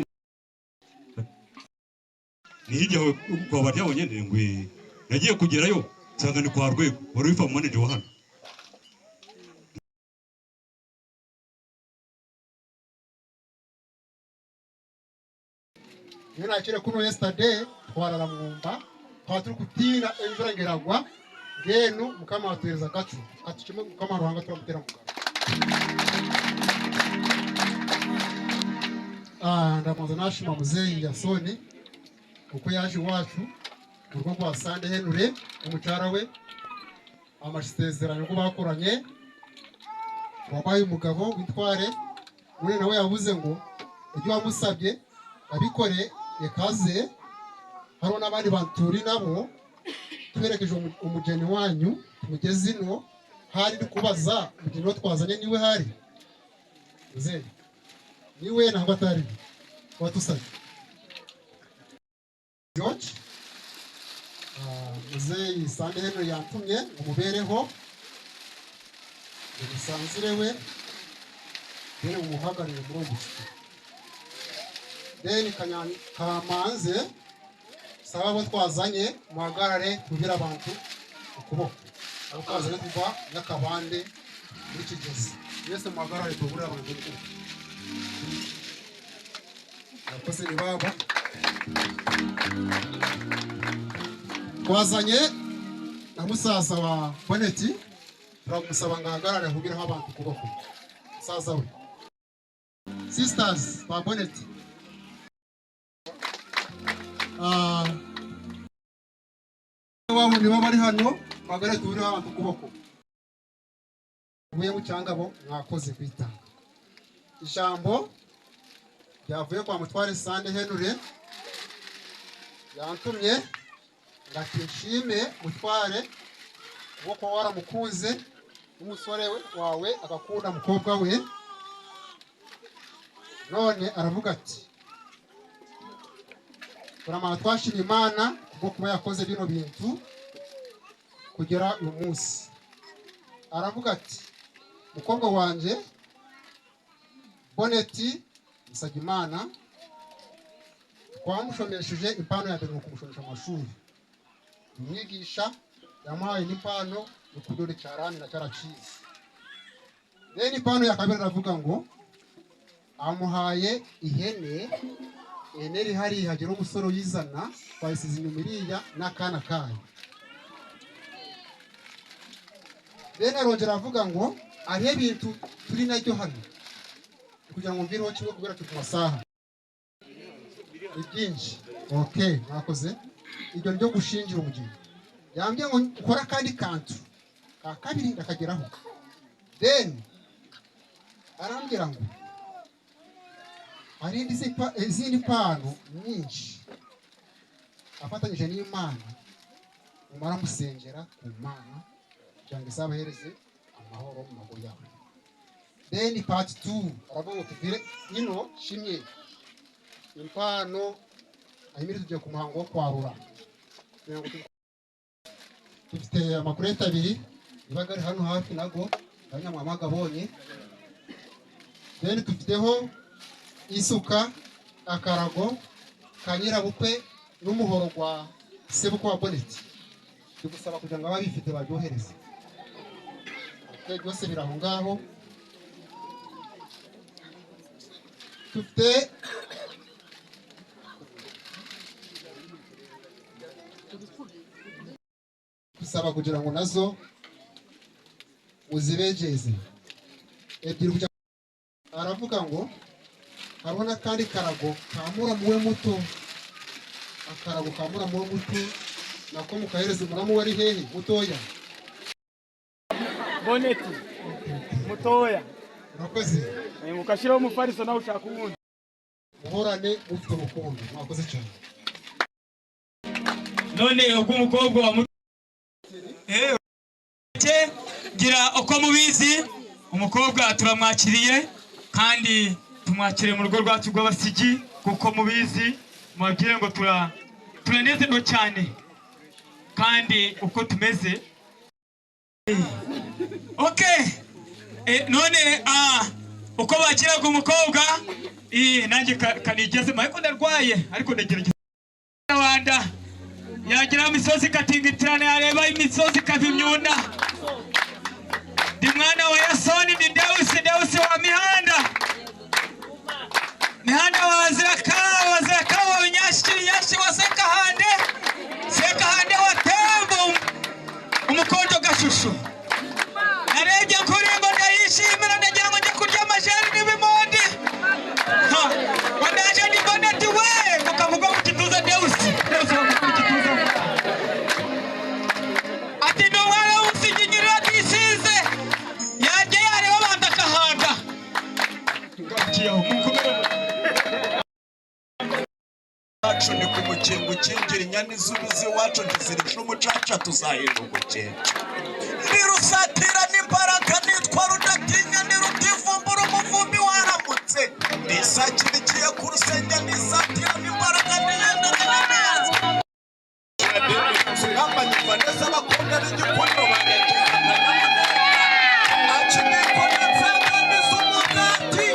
ni hirya kwa barya bonyene ngwe nagiye kugerayo nsanga ni kwa Rwego wari wifa manager wa hano. Iyo nakire kuno yesterday twarara mwumba twaturi kutina imvura ngeragwa ngenu mukama watuhereza kacu katuchimo mukama ruhanga turamutera mugaro. Ndamanza nashima muzeyi Yasoni uko yaje iwacu mu rugo rwa Sande Henure umucara we amasezerano ko bakoranye wabaye umugabo witware muri nawe yavuze ngo ibyo wamusabye abikore yekaze. Hariho n'abandi banturi nabo twerekeje umugeni wanyu tumugeze ino hari ndi kubaza umugeni wo twazanye niwe hari muzeyi niwe ntabwo atari watusabye George. Muzeyi Sande Henry yantumye ngo mubereho musanzire we dore umuhagarire muri ubu. Then Kamanze saba abo twazanye muhagarare tubire abantu ukuboko abo twazanye kuva Nyakabande muri Kigezi mwese muhagarare tubure abantu ukuboko. Abakozi ni babo twazanye na musaza wa Boneti turamusaba ngo ahagarare ahubireho abantu ukuboko. Musaza we sisters ba Boneti wabo nibo bari hano muhagarare tubireho abantu ukuboko. Ubuye mu cyangabo mwakoze kwitanga. Ijambo ryavuye kwa Mutware Sande Henure yantumye ngati nshime Mutware wo kuba waramukunze n'umusore wawe agakunda umukobwa we, none aravuga ati turamara twashima Imana kubwo kuba yakoze bino bintu kugera uyu munsi. Aravuga ati mukobwa wanje Boneti Musagimana twamushomesheje impano ya mbere mu kumushomesha amashuri, umwigisha yamuhaye n'impano yo kudoda icyarani na cyaracize. Then impano ya kabiri aravuga ngo amuhaye ihene, ihene iri hariya hagira umusore uyizana twayisize inyuma iriya n'akana kayo. Then arongera aravuga ngo hariho ibintu turi naryo hano kugira ngo mvireho kimwe kubera turi ku masaha ni byinshi. Okay, mwakoze ibyo ryo gushingira umugeni. Yambwiye ngo ukora akandi kantu ka kabiri ndakageraho. Then arambwira ngo hari izindi mpano nyinshi afatanyije n'Imana mumara musengera ku Mana kugira ngo izabahereze amahoro mu mago yabo. Then part 2 aravuga ngo tuvire ino shimye impano ahimiri tugiye ku muhango wo kwarura. Dufite amakurete abiri ibaga ari hano hafi nago abanyamwamaga abonye. Then dufiteho isuka, akarago ka nyirabukwe n'umuhoro gwa sebukwe wa Boneti. Tugusaba kugira ngo ababifite baryohereze. Okay, byose biri aho ngaho. Dufite gusaba kugira ngo nazo muzibegeze ebyiri kugira. Aravuga ngo hariho n'akandi karago ka muramu we muto, akarago ka muramu we muto nako mukahereza muramu we ari hehe mutoya Boneti mutoya Urakoze. Ukashyiraho umufariso nawe ushaka uwundi. Muhorane mufite urukundo. Mwakoze cyane. None ubwo umukobwa wa gira uko mubizi, umukobwa turamwakiriye kandi tumwakiriye mu rugo rwacu rw'Abasigi, kuko mubizi mubabwire ngo turanezerwa cyane kandi uko tumeze. Okay, none uko bakiraga umukobwa, nanjye kanigezemo ariko ndarwaye, ariko ndagerageza. Rwanda yagira imisozi ikatingitirana, yareba imisozi ikava imyunda. Ndi mwana wa Yasoni, ni Deusi, Deusi wa mihanda, mihanda wa Ziraka wa Binyashi, Binyashi wa Sekahande, Sekahande wa Tembo, umukondo gashushu. Narebye kuri ngo ndayishimira, ndagira ngo njye kurya amajeri n'ibimondi. Ngo ndaje ndi Boneti we, mukavuga mu gituza Deusi, Deusi wa mu gituza. Ati ni umwana w'umusigi nyir'atisize, yajya yareba abantu akahaga. Ngarukiyeho, munkomere. Wacu ni ku mukingo ukingira inyana izubizi iwacu ntizirisha umucaca tuzahinda umukenke. Nirusatira n'imbaraga nitwa rudatinya nirutivumbura umuvumbi waramutse. Nisakirikiye ku rusenge nisatira n'imbaraga niyenderanya neza. Sinamanyumva neza abakobwa b'igikundiro banyagiza akanyamuneza. Akiniko nsenganiza umugati.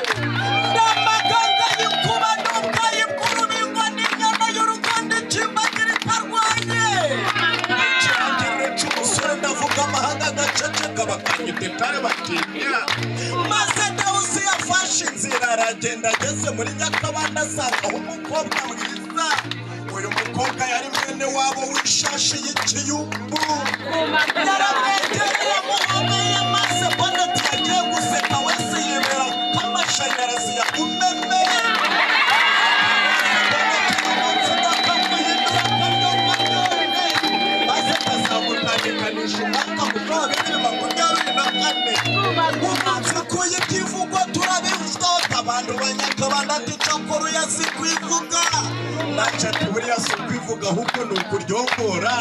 Ndamaganga y'inkuba n'ubwayi bw'urubingo n'inyana y'uruganda ikimbagira itarwanye. Ikirangirire cy'umusore ndavuga amahanga agaceceka bakanyita intare batinya. Maze Dawusi yafashe inzira aragenda ageze muri Nyakabanda asanga umukobwa mwiza. Uyu mukobwa yari mwene wabo w'ishashi y'ikiyumbu. Yaramwegereye amuhobeye maze Boneti yagiye guseka wese yibera nk'amashanyarazi ya umeme. Maze akazamutandikanisha umwaka muto wa 2024. Umunsi ukuye ibyivugwa turabifota abantu banyakabanda ati cyakora uya si kwivuga. Naca ati buriya si ukwivuga ahubwo ni ukuryongora.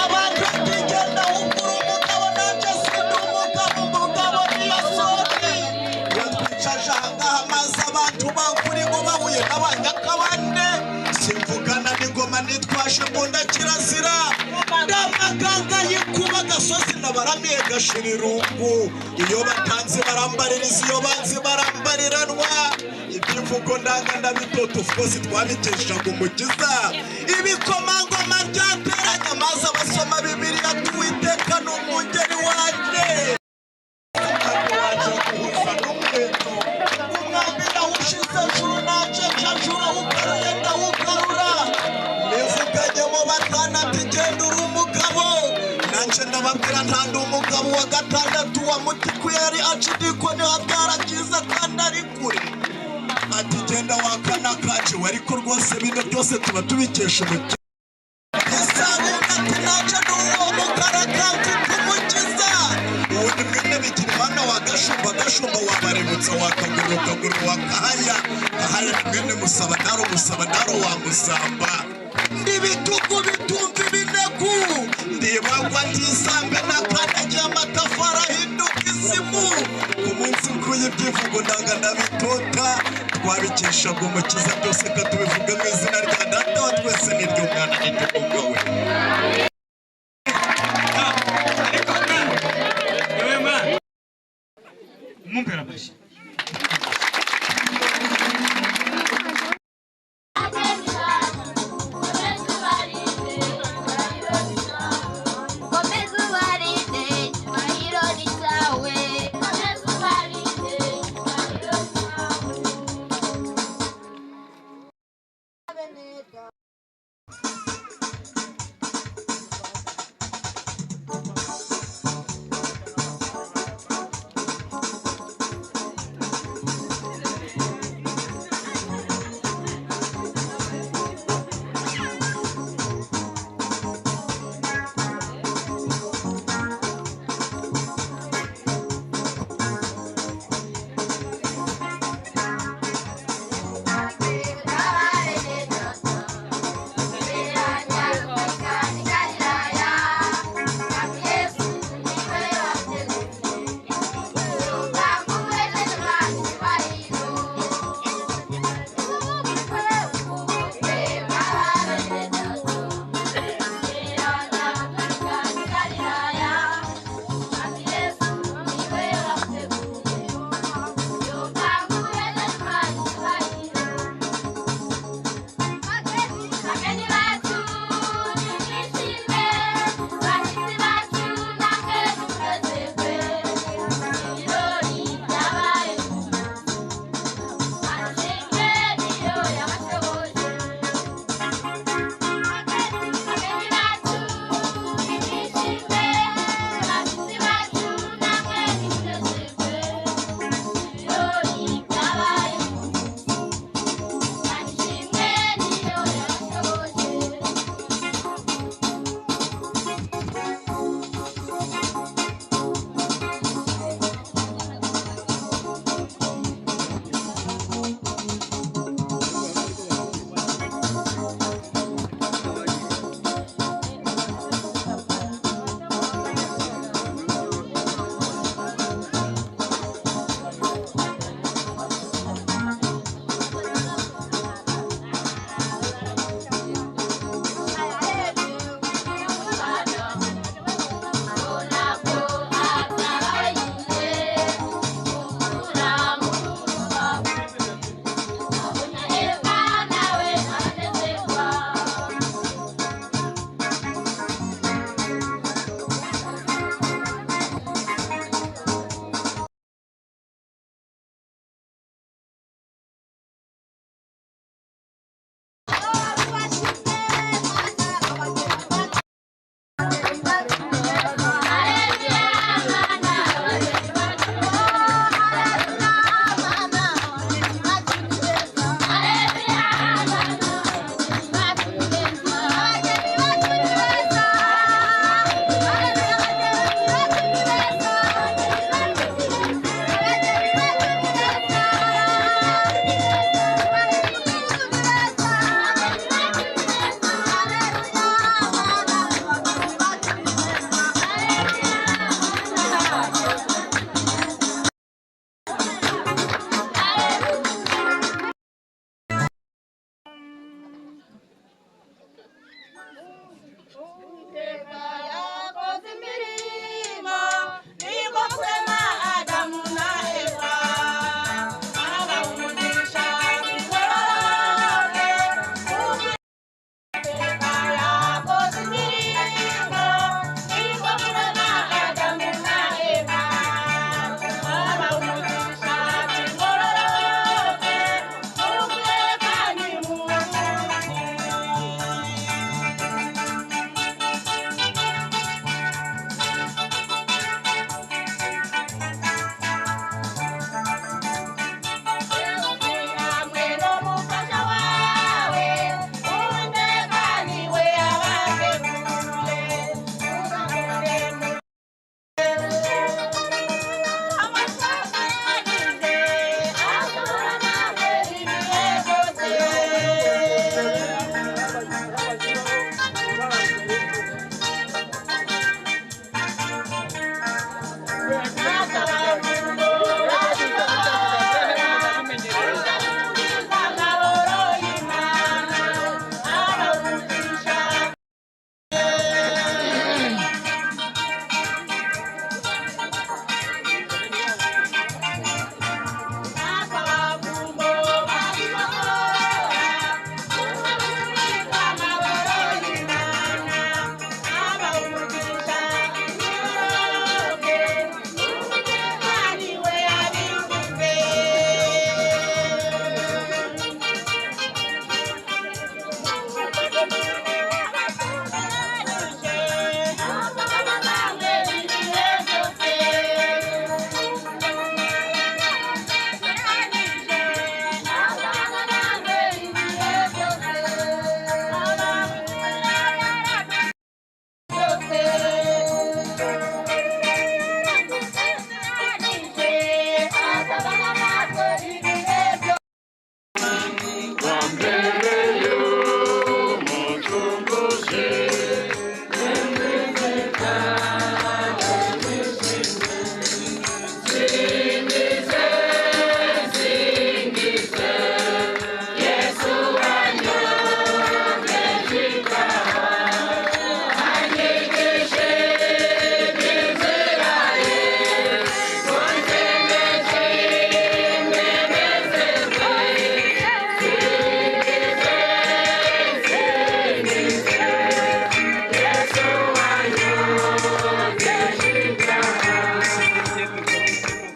Abantu batigenda ahubwo uri umugabo nanjye sindi umugabo, umugabo ni Yasoni. Yatwicaje ahangaha maze abantu bakuri ngo bahuye n'abanyakabande. Simvugana n'ingoma nitwaje mbunda kirazira. Ndamaganga y'inkuba gasozi nabaramiye gashira irungu. Iyo batanze barambaririza, iyo banze barambariranwa. Ibyivugo ndanga ndabitoto of course twabikeshaga umukiza. Ibikomangoma byateranye maze abasoma Bibiliya tuwiteka ni umwungeri wanjye. Waje guhuza n'umweto. Umwambi nawushize juru naceca juru awugaruye ndawugarura. Nivuganyemo batanu ati genda uri umugabo. Nanje ndababwira nta ndi umugabo wa gatandatu wa Mutiku yari acidikoni habyara cyiza kandi ari kure. Ati genda wakana kaciwe ariko rwose bino byose tuba tubikesha umukiza. Isabune ati naje ndi uwo mukaraga mfite umukiza. Uwo ni mwene Bigirimana wa Gashumba, Gashumba wa Baributsa wa Kaguru, Kaguru wa Kahaya, Kahaya ni mwene Musabadaro, Musabadaro wa Musamba. Ndi bitugu bitumva ibinegu, ndibagwa ntisambe nakandagiye amatafari ahinduka isimu. Ku munsi nkuye ibyivugo ndanga ndabitota, twabikeshaga umukiza byose katubivuga mu izina rya data wa twese n'iry'umwana n'iry'umwuka we. Yewe mwana, mumpera amashyi. Komeza ubarinde icyubahiro ni cyawe. Komeza ubarinde icyubahiro ni cyawe.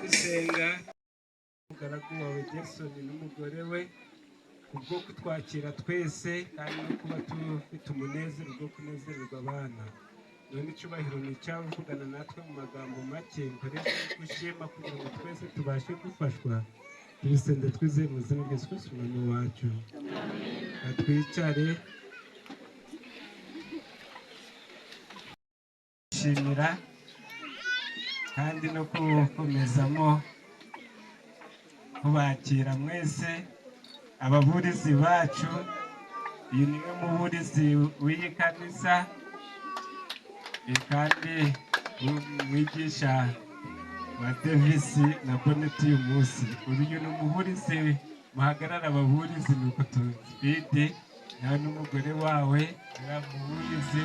Gusenga umugaragu wawe Gerson n'umugore we kubwo kutwakira twese kandi no kuba tufite umunezero wo kunezererwa abana. None icyubahiro ni icyawe kugana natwe mu magambo make nkoresha gushima kugira ngo twese tubashe gufashwa. Tubisende twizeye mu izina rya Yesu Kristo Umwami wacu. Twicare. Shimira kandi no gukomezamo kubakira mwese ababurizi bacu. Uyu niwe muburizi w'iyi kanisa kandi mwigisha wa Davis na Bonnet uyu munsi. Uyu ni umuburizi muhagarara ababurizi, nuko tubite nawe n'umugore wawe muburizi,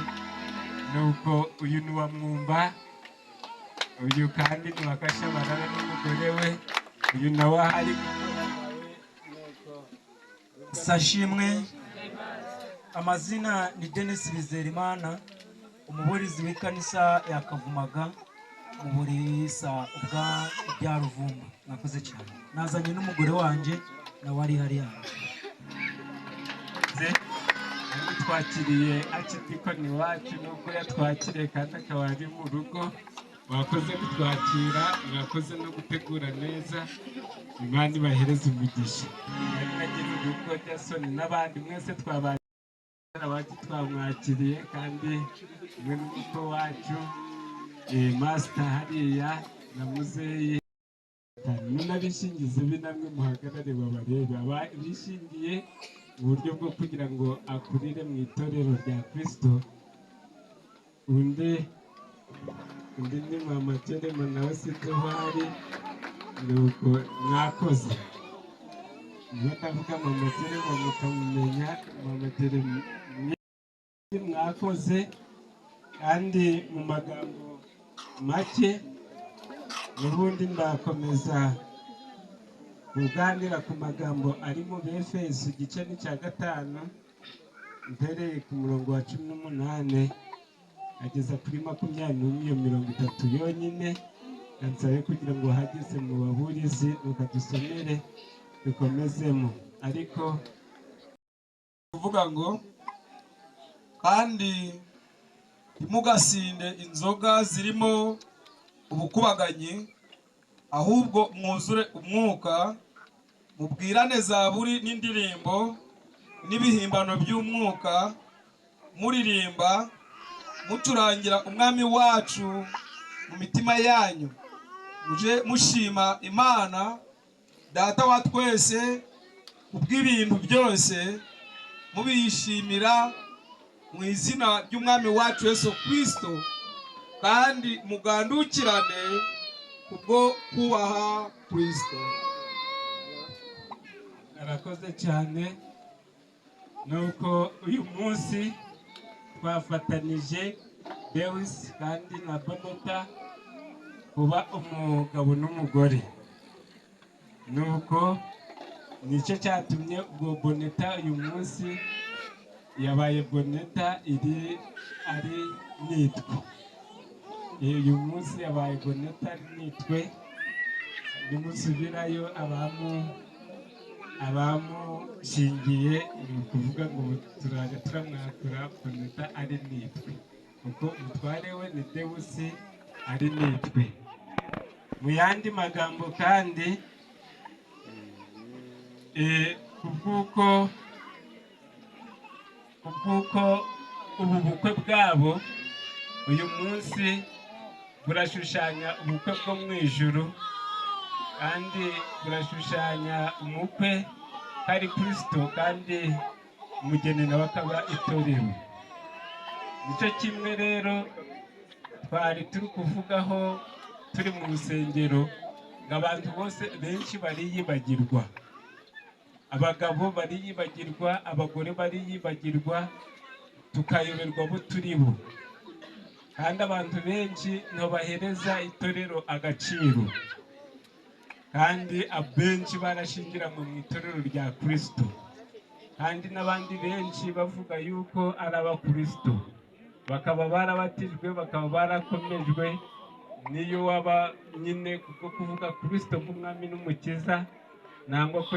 nuko uyu ni wa Mwumba, uyu kandi ni wa Kashabarara n'umugore we, uyu nawe ahari. Sashimwe, amazina ni Denis Bizerimana, umuburizi w'ikanisa ya Kavumaga mu Burisa bwa bya Ruvumba. Mwakoze cyane. Nazanye n'umugore wanjye nawe ari hariya. Twakiriye archidikoni wacu nuko yatwakiriye kandi akaba ari mu rugo. Mwakoze kutwakira, mwakoze no gutegura neza. Imana ibahereze umugisha. Nagira urugo Jason n'abandi mwese twabakiriye, twamwakiriye kandi mwe n'umuto wacu master hariya na muzeyi n'abishingizi be namwe muhagarare babarebe abishingiye mu buryo bwo kugira ngo akurire mu itorero rya Kristo. Undi ni mama Kerema nawe sinzi aho ari, nuko mwakoze. Niba ndavuga mama Kerema mukamumenya, mama Kerema mwakoze. Kandi mu magambo make n'ubundi ndakomeza kuganira ku magambo ari mu Befeso igice n'icya 5 mpereye ku murongo wa 18 ageza kuri 21 30 yonyine. Nsabe kugira ngo hageze mu baburizi nukadusomere dukomezemo. Ariko kuvuga ngo kandi ntimugasinde inzoga zirimo ubukubaganyi, ahubwo mwuzure umwuka, mubwirane zaburi n'indirimbo n'ibihimbano by'umwuka, muririmba mucurangira Umwami wacu mu mitima yanyu, muje mushima Imana Data wa twese kubw'ibintu byose, mubishimira mu izina ry'Umwami wacu Yesu Kristo, kandi mugandukirane Kubwo kubaha Kristo. Arakoze cyane. Nuko uyu munsi twafatanije Deus kandi na Boneta kuba umugabo n'umugore. Nuko nicyo cyatumye ubwo Boneta uyu munsi yabaye Boneta iri ari nitwe. Uyu munsi yabaye Boneta ari nitwe. Nimusubirayo abamushingiye ni ukuvuga ngo turajya turamwakura Boneta ari nitwe, kuko umutware we ni Dewusi ari nitwe. Mu yandi magambo kandi, kubw'uko ubu bukwe bwabo uyu munsi burashushanya ubukwe bwo mu ijuru, kandi burashushanya umukwe ari Kristo kandi umugeni nawe akaba itorero. Nicyo kimwe rero twari turi kuvugaho turi mu rusengero, ngo abantu bose benshi bariyibagirwa, abagabo bariyibagirwa, abagore bariyibagirwa, tukayoberwa abo turi bo. Kandi abantu benshi ntibahereza itorero agaciro, kandi abenshi barashyingiranywe mu itorero rya Kristo, kandi n'abandi benshi bavuga yuko ari abakristo, bakaba barabatijwe, bakaba barakomejwe. Niyo waba nyine kubwo kuvuga Kristo nk'umwami n'umukiza, nangwa ko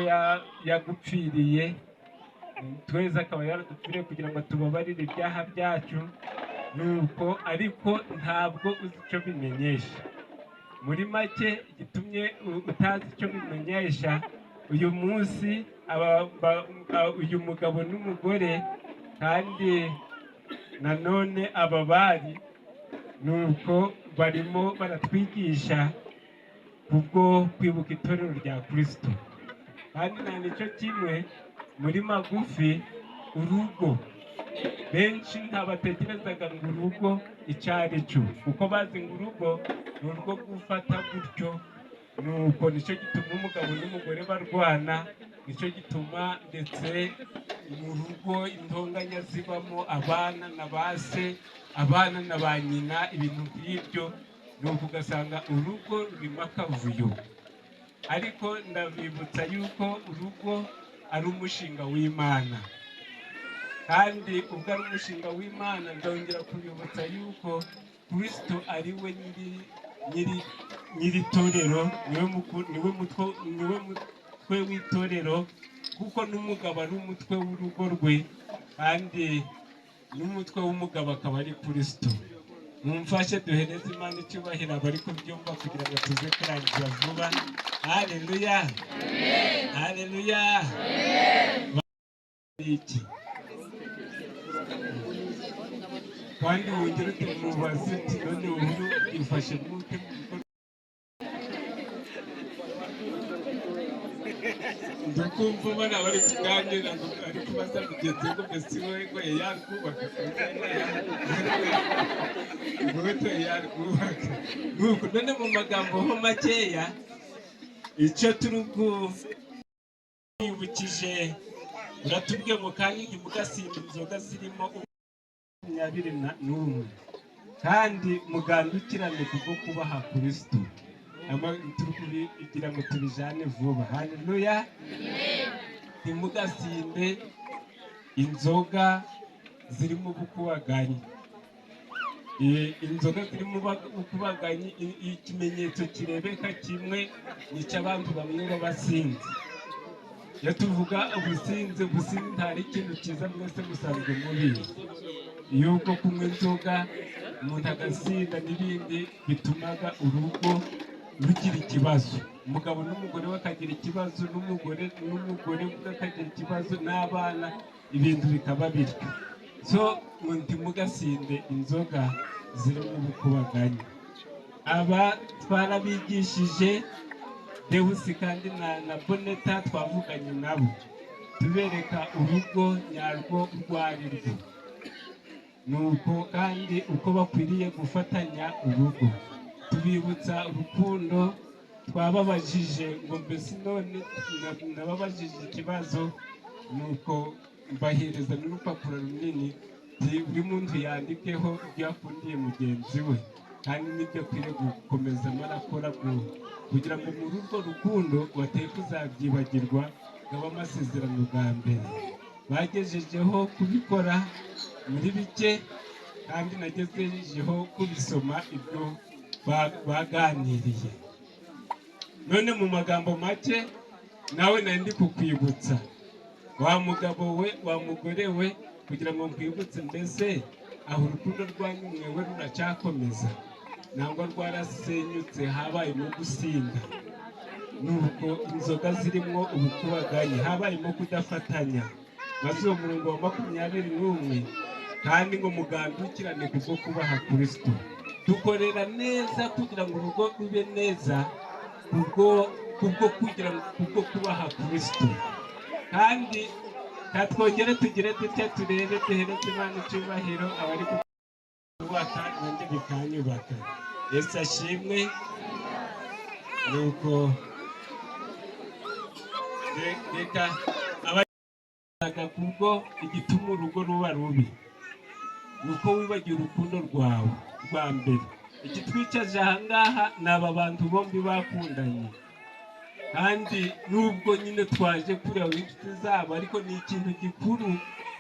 yagupfiriye, twese akaba yaradupfiriye kugira ngo tubabarire ibyaha byacu. Nuko ariko ntabwo uzi icyo bimenyesha. Muri make gitumye utazi icyo bimenyesha, uyu munsi uyu mugabo n'umugore kandi nanone aba bari nuko barimo baratwigisha kubwo kwibuka itorero rya Kristo. Kandi nta nicyo kimwe muri magufi urugo benshi ntabatekerezaga ngo urugo icyo ari cyo, kuko bazi ngo urugo ni urwo gufata gutyo. Nuko nicyo gituma umugabo n'umugore barwana, nicyo gituma ndetse mu rugo intonganya zibamo, abana na ba se, abana na ba nyina, ibintu nk'ibyo. Nuko ugasanga urugo rurimo akavuyo. Ariko ndabibutsa yuko urugo ari umushinga w'Imana, kandi ubwo ari umushinga w'Imana ndongera kubibutsa yuko Kristo ari we nyiri torero, niwe mutwe w'itorero, kuko n'umugabo ari umutwe w'urugo rwe, kandi n'umutwe w'umugabo akaba ari Kristo. Mumfashe duhereze Imana icyubahiro abari kubyumva kugira ngo tuze kurangiza vuba. Haleluya, haleluya. Iki kandi wongere uti mubaze uti none ubu ifashe gute mu bikorwa? Ndakumva bana bari kuganira ngo ari kubaza mugenzi we ngo mbese we ngo yarwubaka, ngo we yarwubaka. Nuko none mu magambo ho makeya icyo turi kwibukije, uratubwiye ngo kandi ntimugasimbe inzoga zirimo 21, kandi mugandukirane kubwo kubaha Kristo. Turi kubigira ngo tubijane vuba. Haleluya. Ntimugasinde inzoga zirimo ubukubaganyi. Inzoga zirimo ubukubaganyi, ikimenyetso kirebeka kimwe ni icy'abantu bamwe b'abasinzi. Iyo tuvuga ubusinzi, ubusinzi ntari ikintu cyiza, mwese musanzwe mubizi yuko kunywa inzoga umuntu agasinda n'ibindi bitumaga urugo rugira ikibazo, umugabo n'umugore bakagira ikibazo, n'umugore n'umugore akagira ikibazo, n'abana, ibintu bikaba bityo. So ntimugasinde inzoga zirimo ubukubaganyi. Aba twarabigishije Dewusi kandi na Boneta twavuganye nabo, tubereka urugo nyarwo urwo ari rwo, nuko kandi uko bakwiriye gufatanya urugo. Tubibutsa urukundo. Twababajije ngo mbese none nababajije ikibazo, nuko mbahereza n'urupapuro runini, buri muntu yandikeho ibyo yakundiye mugenzi we kandi n'ibyo akwiriye gukomeza arakora kugira ngo muri urwo rukundo bateye kuzabyibagirwa, ngo amasezerano bwa mbere bagejejeho kubikora muri bike, kandi nagejejeho kubisoma ibyo baganiriye. None mu magambo make nawe nari ndi kukwibutsa, wa mugabo we, wa mugore we, kugira ngo nkwibutse mbese aho urukundo rwanyu mwewe ruracyakomeza nangwa rwarasenyutse, habayemo gusinda, nuko inzoga zirimo ubukubaganyi, habayemo kudafatanya. Maze uwo murongo wa 21 kandi ngo mugandukirane kubwo kubaha Kristo. Dukorera neza kugira ngo urugo rube neza kubwo kugira ngo kubwo kubaha Kristo. Kandi katwongere tugire dutya, turebe, duhereze Imana icyubahiro, abari kubaka nanjye bikanyubaka. Yesu ashimwe. Nuko reka abaga kubwo igituma urugo ruba rubi nuko wibagiwe urukundo rwawe rwa mbere. Ikitwicaje aha ngaha ni aba bantu bombi bakundanye, kandi nubwo nyine twaje kureba inshuti zabo, ariko ni ikintu gikuru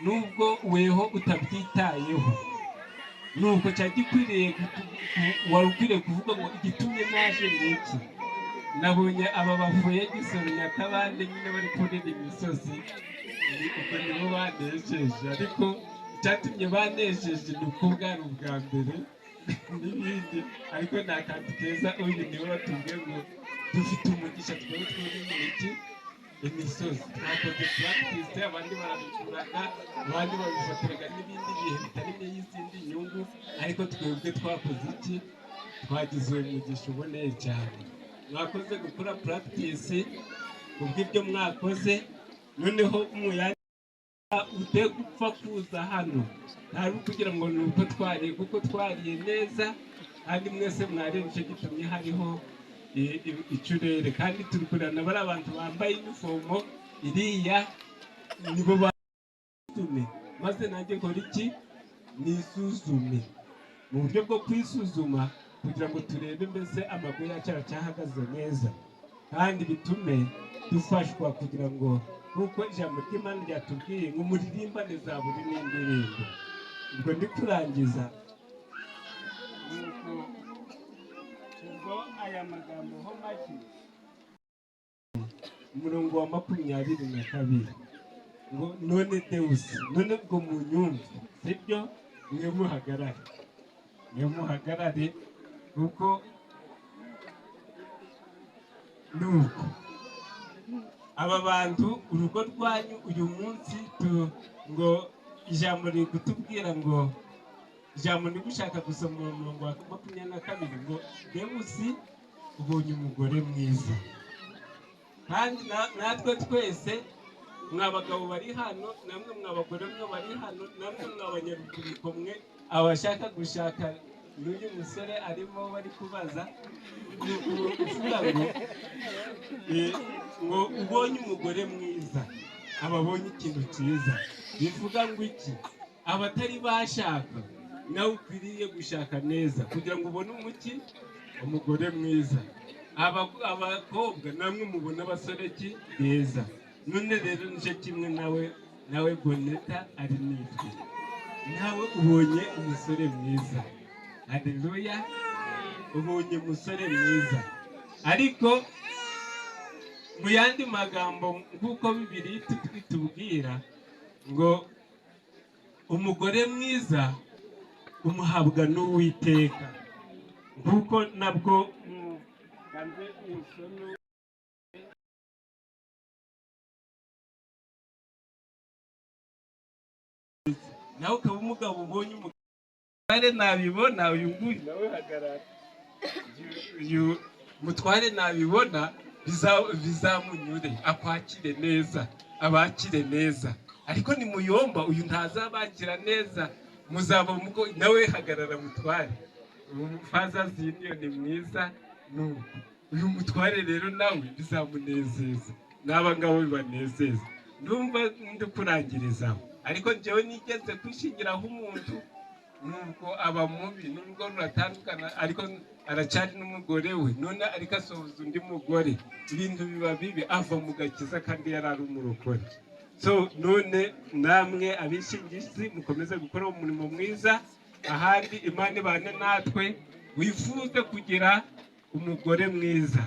nubwo weho utabyitayeho, nuko cyari gikwiriye wari ukwiriye kuvuga ngo igitumye naje ni iki. Nabonye aba bavuye Gisoro Nyakabande nyine bari kurira imisozi, ubwo nibo banejeje, ariko icyatumye banejeje ni uko bwari ubwa mbere n'ibindi, ariko ni akantu keza. Uyu niwe batubwiye ngo dufite umugisha twebwe twuriye iki imisozi, twakoze practice, abandi barabicuraga, abandi babifatiraga n'ibindi bihe bitarimo y'izindi nyungu, ariko twebwe twakoze iki, twagize uwo mugisha uboneye cyane. Mwakoze gukora practice kubw'ibyo mwakoze. Noneho umuyandi ute gupfa kuza hano ntari kugira ngo ni uko twariye, kuko twariye neza kandi mwese mwariye, nicyo gitumye hariho icurere. Kandi turi kureba bari abantu bambaye inifomo iriya nibo basuzume, maze nanjye nkora iki, nisuzume mu buryo bwo kwisuzuma kugira ngo turebe mbese amago yacu aracyahagaze neza, kandi bitume dufashwa kugira ngo nk'uko ijambo ry'Imana ryatubwiye ngo muririmbane zaburi n'indirimbo. Ubwo ndi kurangiza nuko ubwo aya magambo ho make, umurongo wa 22 ngo none Deusi, none ubwo munyumve sibyo, mwe muhagarare, mwe muhagarare, kuko nuko aba bantu urugo rwanyu uyu munsi ngo ijambo riri kutubwira ngo ijambo ndi gushaka gusoma umurongo wa 22 ngo Deusi ubonye umugore mwiza. Kandi natwe twese mwa bagabo bari hano, namwe mwa bagore mwe bari hano, namwe mwa banyarubyiruko mwe abashaka gushaka n'uyu musore arimo bari kubaza, uvuga ngo ngo ubonye umugore mwiza ababonye ikintu cyiza. Bivuga ngo iki, abatari bashaka nawe ukwiriye gushaka neza kugira ngo ubone umuki umugore mwiza. Abakobwa namwe mubona abasore ki beza. None rero nicyo kimwe nawe Boneta ari nitwe, nawe ubonye umusore mwiza. Haleluya, ubonye umusore mwiza. Ariko mu yandi magambo nk'uko Bibiliya itubwira ngo umugore mwiza umuhabwa n'Uwiteka, nk'uko nabwo nawe ukaba umugabo ubonye umugore nabibona uyu nguyu nawe hagarara, uyu mutware nabibona bizamunyure, akwakire neza, abakire neza. Ariko ni muyomba uyu ntazabakira neza, muzaba muko nawe hagarara mutware. Fathers Union ni mwiza. Nuko uyu mutware rero nawe bizamunezeza, n'aba ngabo bibanezeza. Ndumva ndi kurangirizaho, ariko njyewe nigeze kwishingiraho umuntu, nubwo aba mubi, nubwo ruratandukana, ariko aracyari n'umugore we. None ariko asohoza undi mugore, ibintu biba bibi, ava mu gakiza kandi yari ari umurokore. So none namwe abishingizi mukomeze gukora umurimo mwiza. Ahandi Imana ibane natwe. Wifuze kugira umugore mwiza,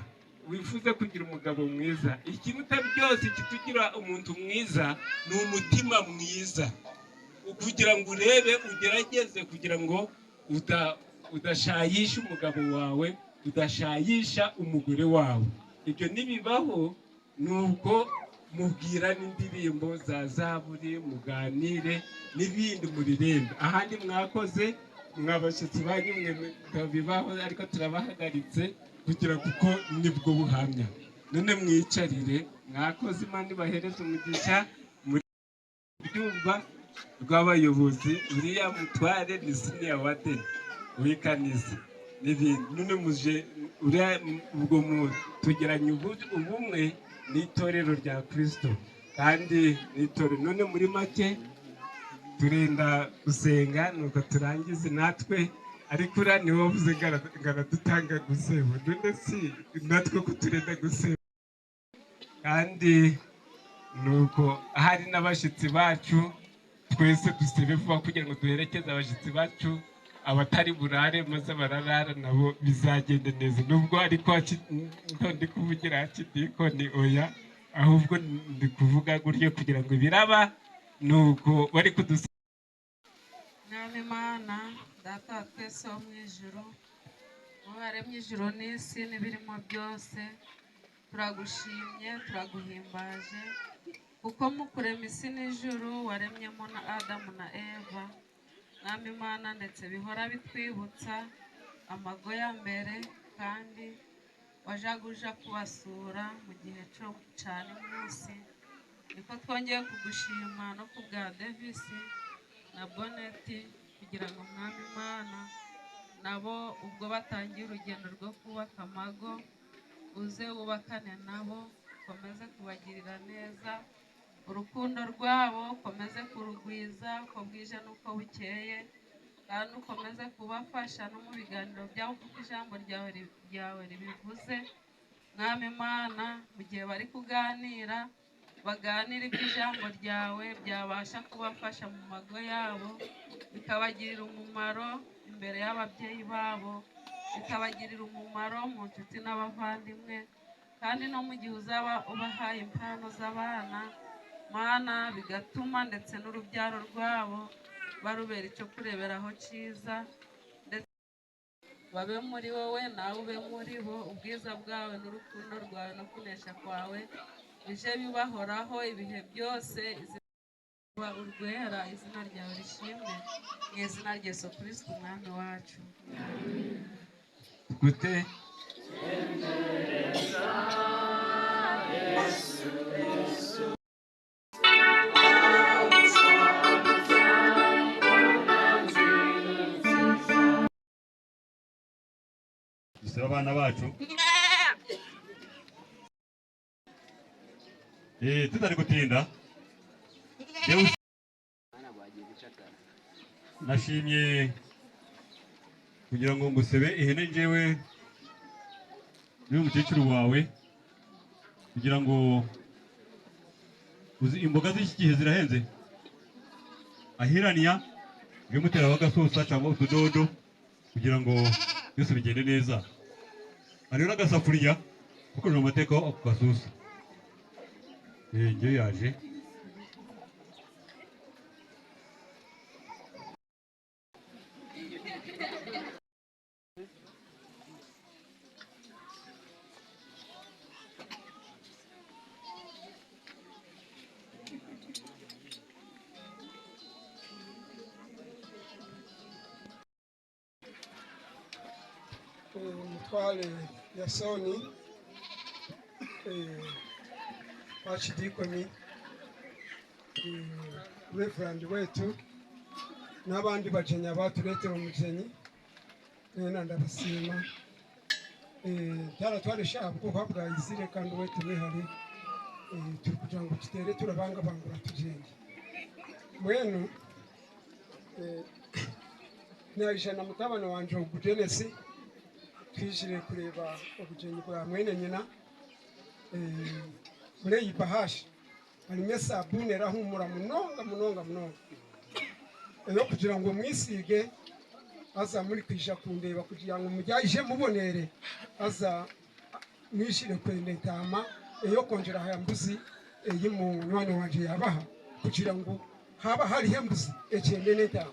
wifuze kugira umugabo mwiza. Ikiruta byose kitugira umuntu mwiza ni umutima mwiza, kugira ngo urebe, ugerageze kugira ngo udashayisha umugabo wawe, udashayisha umugore wawe. Ibyo nibibaho, nuko mubwira n'indirimbo za zaburi, muganire n'ibindi muririmbe. Ahandi mwakoze, mwabashyitsi banyu mwe bibaho, ariko turabahagaritse kugira kuko nibwo buhamya. None mwicarire, mwakoze, Imana ibahereze umugisha. Muri byumva rw'abayobozi, uriya mutware ni senior warden w'ikanisa n'ibindi. None muje uriya ubwo tugiranye ubumwe n'itorero rya Kristo kandi n'itorero. None muri make turenda gusenga, nuko turangize natwe. Ariko uriya niwe wavuze ngo aradutanga guseba, none si natwe ko turenda guseba. Kandi nuko hari n'abashyitsi bacu, twese dusebe vuba kugira ngo duherekeze abashyitsi bacu, abatari burare maze bararara nabo bizagende neza. Nubwo ariko ndi kuvugira hakidikoni, oya, ahubwo ndi kuvuga gutyo kugira ngo biraba nuko bari kudusaba. Mwami Imana Data wa twese wo mu ijuru, wowe waremye ijuru n'isi n'ibirimo byose, turagushimye, turaguhimbaje, kuko mu kurema isi n'ijuru waremyemo na Adamu na Eva. Mwami Imana, ndetse bihora bitwibutsa amago ya mbere, kandi wajaga uja kubasura mu gihe cyo cana umunsi. Niko twongeye kugushima no ku bwa Davis na Boneti, kugira ngo Mwami Imana nabo ubwo batangiye urugendo rwo kubaka amago, uze wubakane nabo, ukomeze kubagirira neza, urukundo rwabo ukomeze kurugwiza uko bwije n'uko bukeye, kandi ukomeze kubafasha no mu biganiro byabo kuko ijambo ryawe ribivuze. Mwami Imana, mu gihe bari kuganira, baganira iby'ijambo ryawe byabasha kubafasha mu mago yabo, bikabagirira umumaro imbere y'ababyeyi babo, bikabagirira umumaro mu nshuti n'abavandimwe, kandi no mu gihe uzaba ubahaye impano z'abana, Mana, bigatuma ndetse n'urubyaro rwabo barubera icyo kureberaho cyiza, ndetse babe muri wowe nawe ube muri bo. Ubwiza bwawe n'urukundo rwawe no kunesha kwawe bije bibahoraho ibihe byose. Izina urwera, izina ryawe rishimwe, mu izina rya Yesu Kristo umwami wacu. Gute dusaba abana bacu tutari gutinda. Deus, nashimye kugira ngo ngusebe ihene njyewe n'uyu mukecuru wawe, kugira ngo uzi imboga z'iki gihe zirahenze, ahiraniya ujye muteraho agasosa cyangwa utudodo kugira ngo byose bigende neza. Hariho n'agasafuriya kuko ni amateka ako gasusa. Njyewe yaje Umutware Yasoni, archidikoni, Reverend wetu n'abandi bageni abaturetera umugeni, Mwena ndabasiima. Twaratwaresha ahabwokuba bwayizire kandi wetu mwihari turi kugira ngo tutere turabangabangura tugende mwenu. Naija na mutabani wanje ogu Dennis, twijire kureba obugenyi bwa mwene nyina. Muri iyi bahashi harimo esabune erahumura munonga munonga munonga, eyo kugira ngo mwisige aza muri kwija kundeba kugira ngo mujyaje mubonere, aza mwishire kwenda intama eyo kongera haya mbuzi eyi munywani wanje yabaha kugira ngo haba hariho embuzi ekyende n'entama.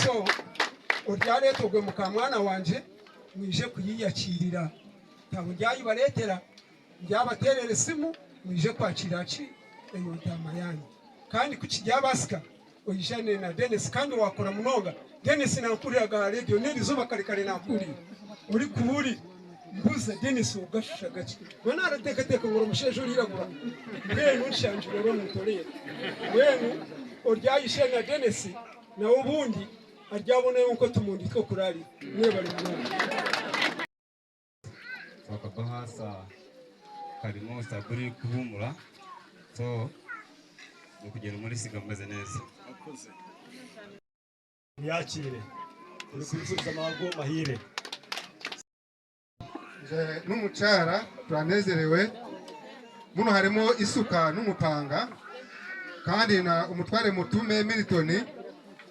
So oryareta ogwe mukamwana wanje mwije kuyiyakirira, ntabwo ndyayibaretera, ndyabaterera esimu mwije kwakira ki eyo ntama yanyu. Kandi kukiryabasika oyijane na Dennis kandi wakora munonga. Dennis nakuriraga radio n'irizuba kare kare, nakurira uri kuburi mbuze Dennis ugashusha gake we naratekateka ngo umusheje uriragura mbwenu nshanjure ro mutorere mbwenu oryayishe na Dennis nawe ubundi aryabona yuko tumundi two kurari mwe bari munonga. Wakabahasa karimo saburi kuhumura, so ni kugenda muri siga meze neza. Yakire uri kubisubiza amabwo mahire. N'umucara turanezerewe muno, harimo isuka n'umupanga, kandi na umutware Mutume Milton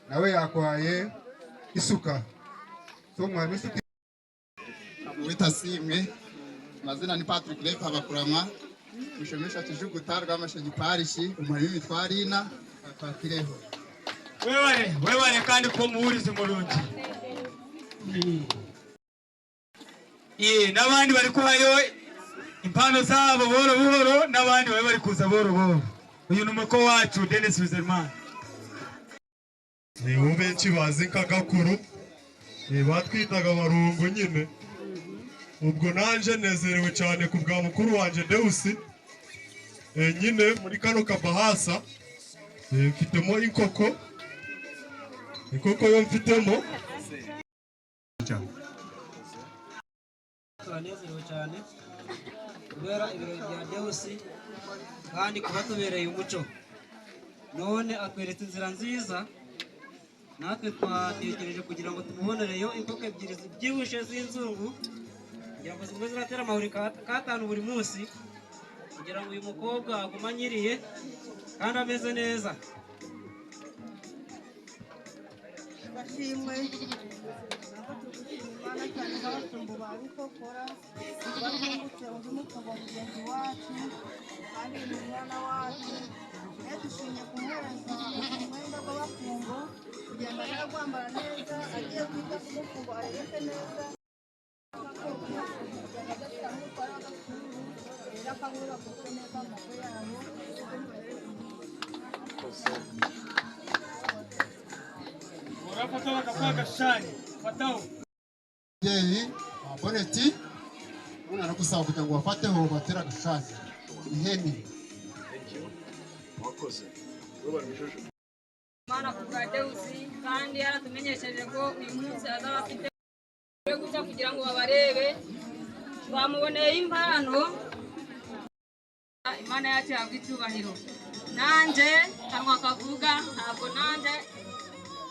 nawe yakwaye isuka, so mwarimu isuka. Witasimwe, amazina ni Patrick Lepa Bakurama, mushomesha Kijuguta Rwamashenyi parishi, umurimo w'imitwaro ina atwakireho. Webale webale kandi ko muwurize mulungi. Ye n'abandi bari kuhayo impano zabo buhoro buhoro, n'abandi bari bari kuza buhoro buhoro. Uyu ni umuko wacu Dennis Wizerman. Nibo benshi bazi nka Gakuru, batwitaga abarungu nyine. Ubwo nanje nezerewe cyane ku bwa mukuru wanje Deusi. Nyine muri kano kabahasa mfitemo inkoko, inkoko yo mfitemo. Turanezerewe cyane kubera ibirori bya Deusi kandi kuba tubereye umuco, none atweretse inzira nziza. Natwe twatekereje kugira ngo tumubonereyo inkoko ebyiri zibyibushye z'inzungu, kugira ngo zimwe ziratera amahuri katanu buri munsi, kugira ngo uyu mukobwa agume anyiriye kandi ameze neza. Bashimwe ntabwo turi gushima Imana cyane nk'abashumba ba Bikokora batungutse undi mugabo mugenzi wacu kandi ni umwana wacu. Rero dushimye kumuhereza umwenda w'abafungo kugira ngo ajye kwambara neza, agiye kwiga k'umufungo arereke neza, kugira ngo adashyiramo umutware w'agasururu, rero akabura kuko neza mu mutwe yabo. Urafata bakakuha agashani fataho. Ababyeyi ba Boneti none aragusaba kugira ngo bafateho batere agashani ihene. Wakoze webale mushushu. Imana ku bwa Deusi kandi yaratumenyesheje ko uyu munsi azaba afite yo guca kugira ngo babarebe, bamuboneye impano. Imana yacu yahabwa icyubahiro. Nanjye kanwa kavuga ntabwo nanjye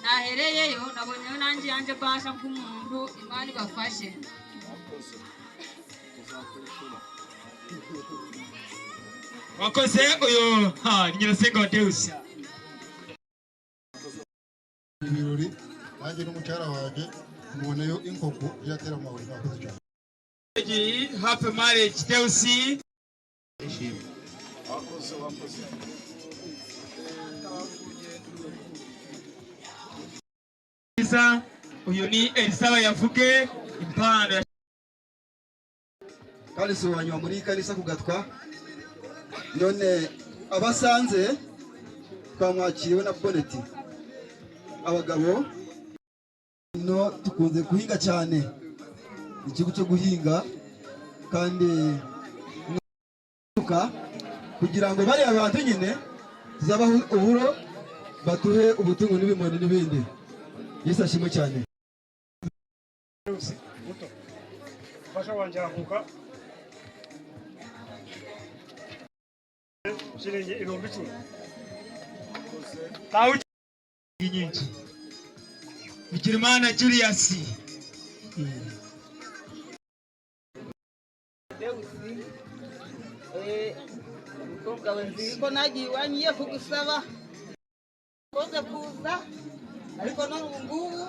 nahereyeyo, nabonyeyo nanjye yanjye mbasha nk'umuntu. Imana ibafashe. Wakoze uyu ha ni nyirasenga wa Deusi. Ibirori nanjye n'umucara wanjye tumuboneyo inkoko iratera amabuye. Mwakoze cyane. Ebyiri happy marriage Deusi. Wakoze wakoze. Uyu ni Elisa yavuge impano ya kandi si uwanyuma muri iyi kanisa kugatwa, none abasanze twamwakiriwe na Boneti. Abagabo no tukunze guhinga cyane, igihugu cyo guhinga kandi kugira ngo bariya bantu nyine tuzabaho uburo batuhe ubutungo n'ibimoni n'ibindi. Yesu ashimwe cyane. Deusi muto mufasha wanjye ahaguka shilingi 10,000. Nyinshi. Bigirimana Julius. Deusi, umukobwa we nzi ko nagiye iwanyu ngiye kugusaba koze kuza, ariko none ubu ngubu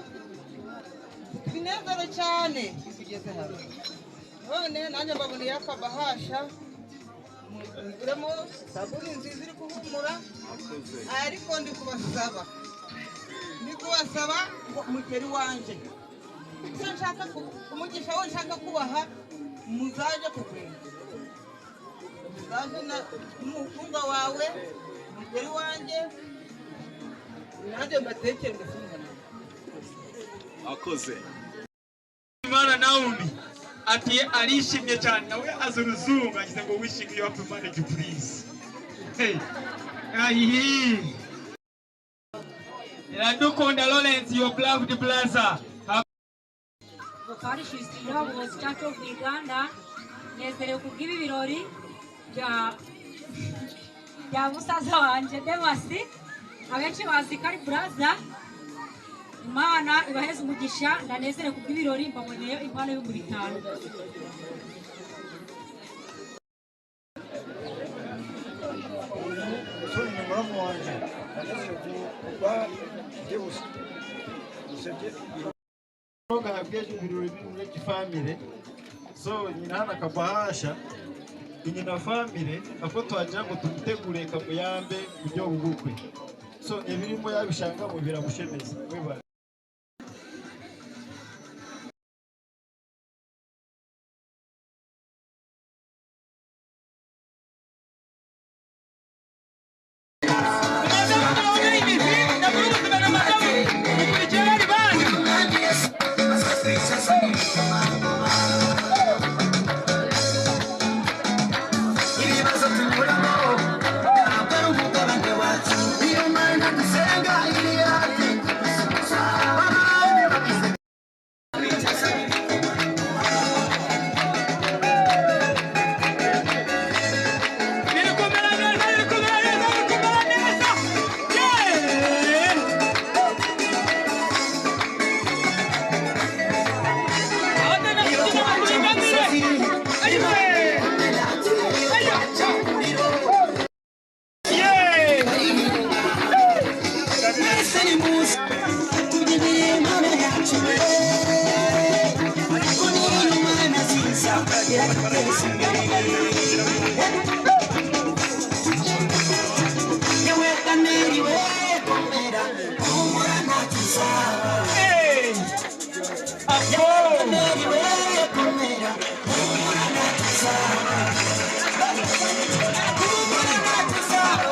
mfite ibinezero cyane bikugeze hano. None nanjye mbaboneye akabahasha muguremo sabuni nziza iri kuhumura, ariko ndi kubasaba ngo mugere iwanjye. Icyo nshaka umugisha wo nshaka kubaha, muzaje kugwira, muzaje n'umukundwa wawe mugere iwanjye, nanjye mbatekere mbafungane. Akoze. Imana Naomi ati arishimye cyane, nawe azi uruzungu, agize ngo wishing you happy marriage please. Hey. Ayi. Iradukunda Lawrence, your beloved brother. Parish Buyobozi Church of Uganda, nezerewe kubw'ibi birori bya musaza wanjye Demasi, abenshi bazi ko ari brother. Imana ibaheze umugisha, ndanezerewe kubw'ibirori, mbaboneyeyo impano y'5,000. Umusore muramu wanjye kuba Deusi usabye Ngabweje ibirori biri muri family, so nyina hano akabahasha inyina family ako twagira ngo tumutegure kamuyambe buryo bubukwe, so ebirimo yabishanga mu biramushemeza webale. Ibibazo tunyuramo ntabwo ari umugabane wacu, niyo mana dusenga iri hafi kudusubiza. Abandi bagize Biri kumera neza, biri kumera neza, biri kumera neza. Yeah! Mwese nimuze tubyinire Imana yacu, ariko niyo Mana nziza iraduteza imbere. Yewe Daniyeli we komera, humura ntacyo uzaba. Yewe Daniyeli we komera, humura ntacyo uzaba. Humura ntacyo uzaba.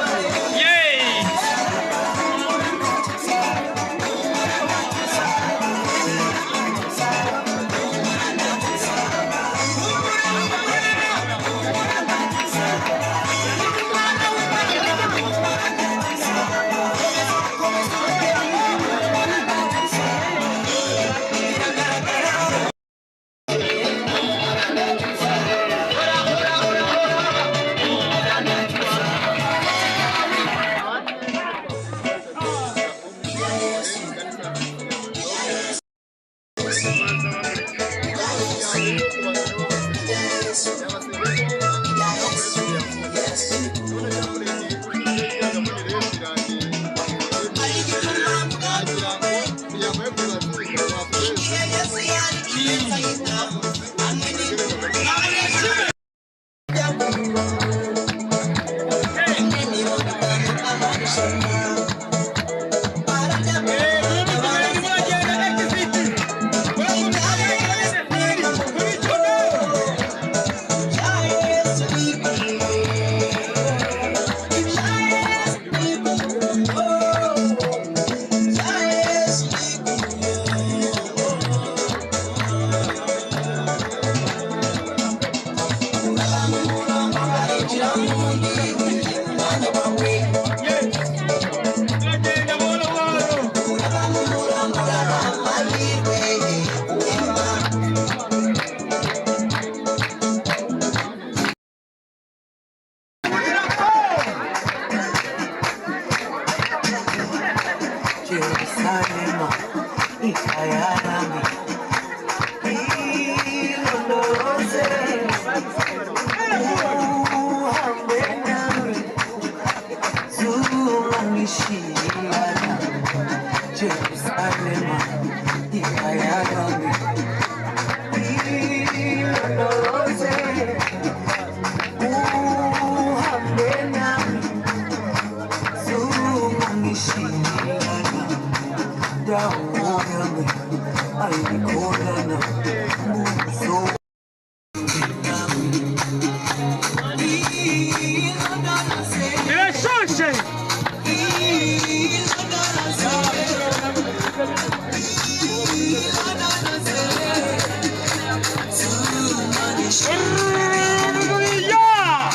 Yeah!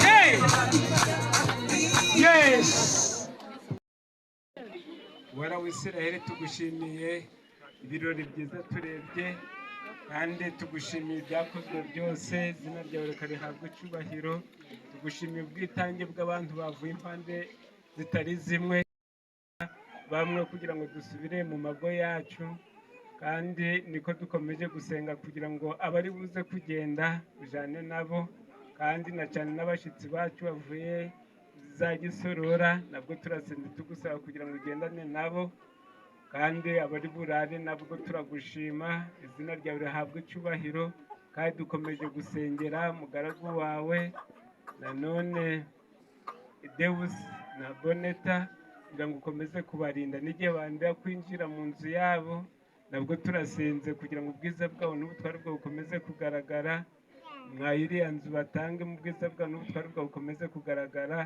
Hey! Yes! Wera w'Isiraheli, tugushimiye ibirori byiza turebye, kandi tugushimiye ibyakozwe byose. Izina ryawe reka rihabwe icyubahiro. Tugushimiye ubwitange bw'abantu bavuye impande zitari zimwe bamwe kugira ngo dusubire mu mago yacu, kandi niko dukomeje gusenga kugira ngo abari buze kugenda ujane nabo, kandi na cyane n'abashyitsi bacu bavuye za Gisorora nabwo turasenze tugusaba kugira ngo ugendane nabo, kandi abari burare nabwo turagushima. Izina ryawe rihabwe icyubahiro, kandi dukomeje gusengera mugaragu wawe nanone Deus na Boneta kugira ngo ukomeze kubarinda n'igihe bandira kwinjira mu nzu yabo, nabwo turasenze kugira ngo ubwiza bwabo n'ubutware bwabo bukomeze kugaragara. Mwa iriya nzu batange mu bwiza bwabo n'ubutware bwabo bukomeze kugaragara.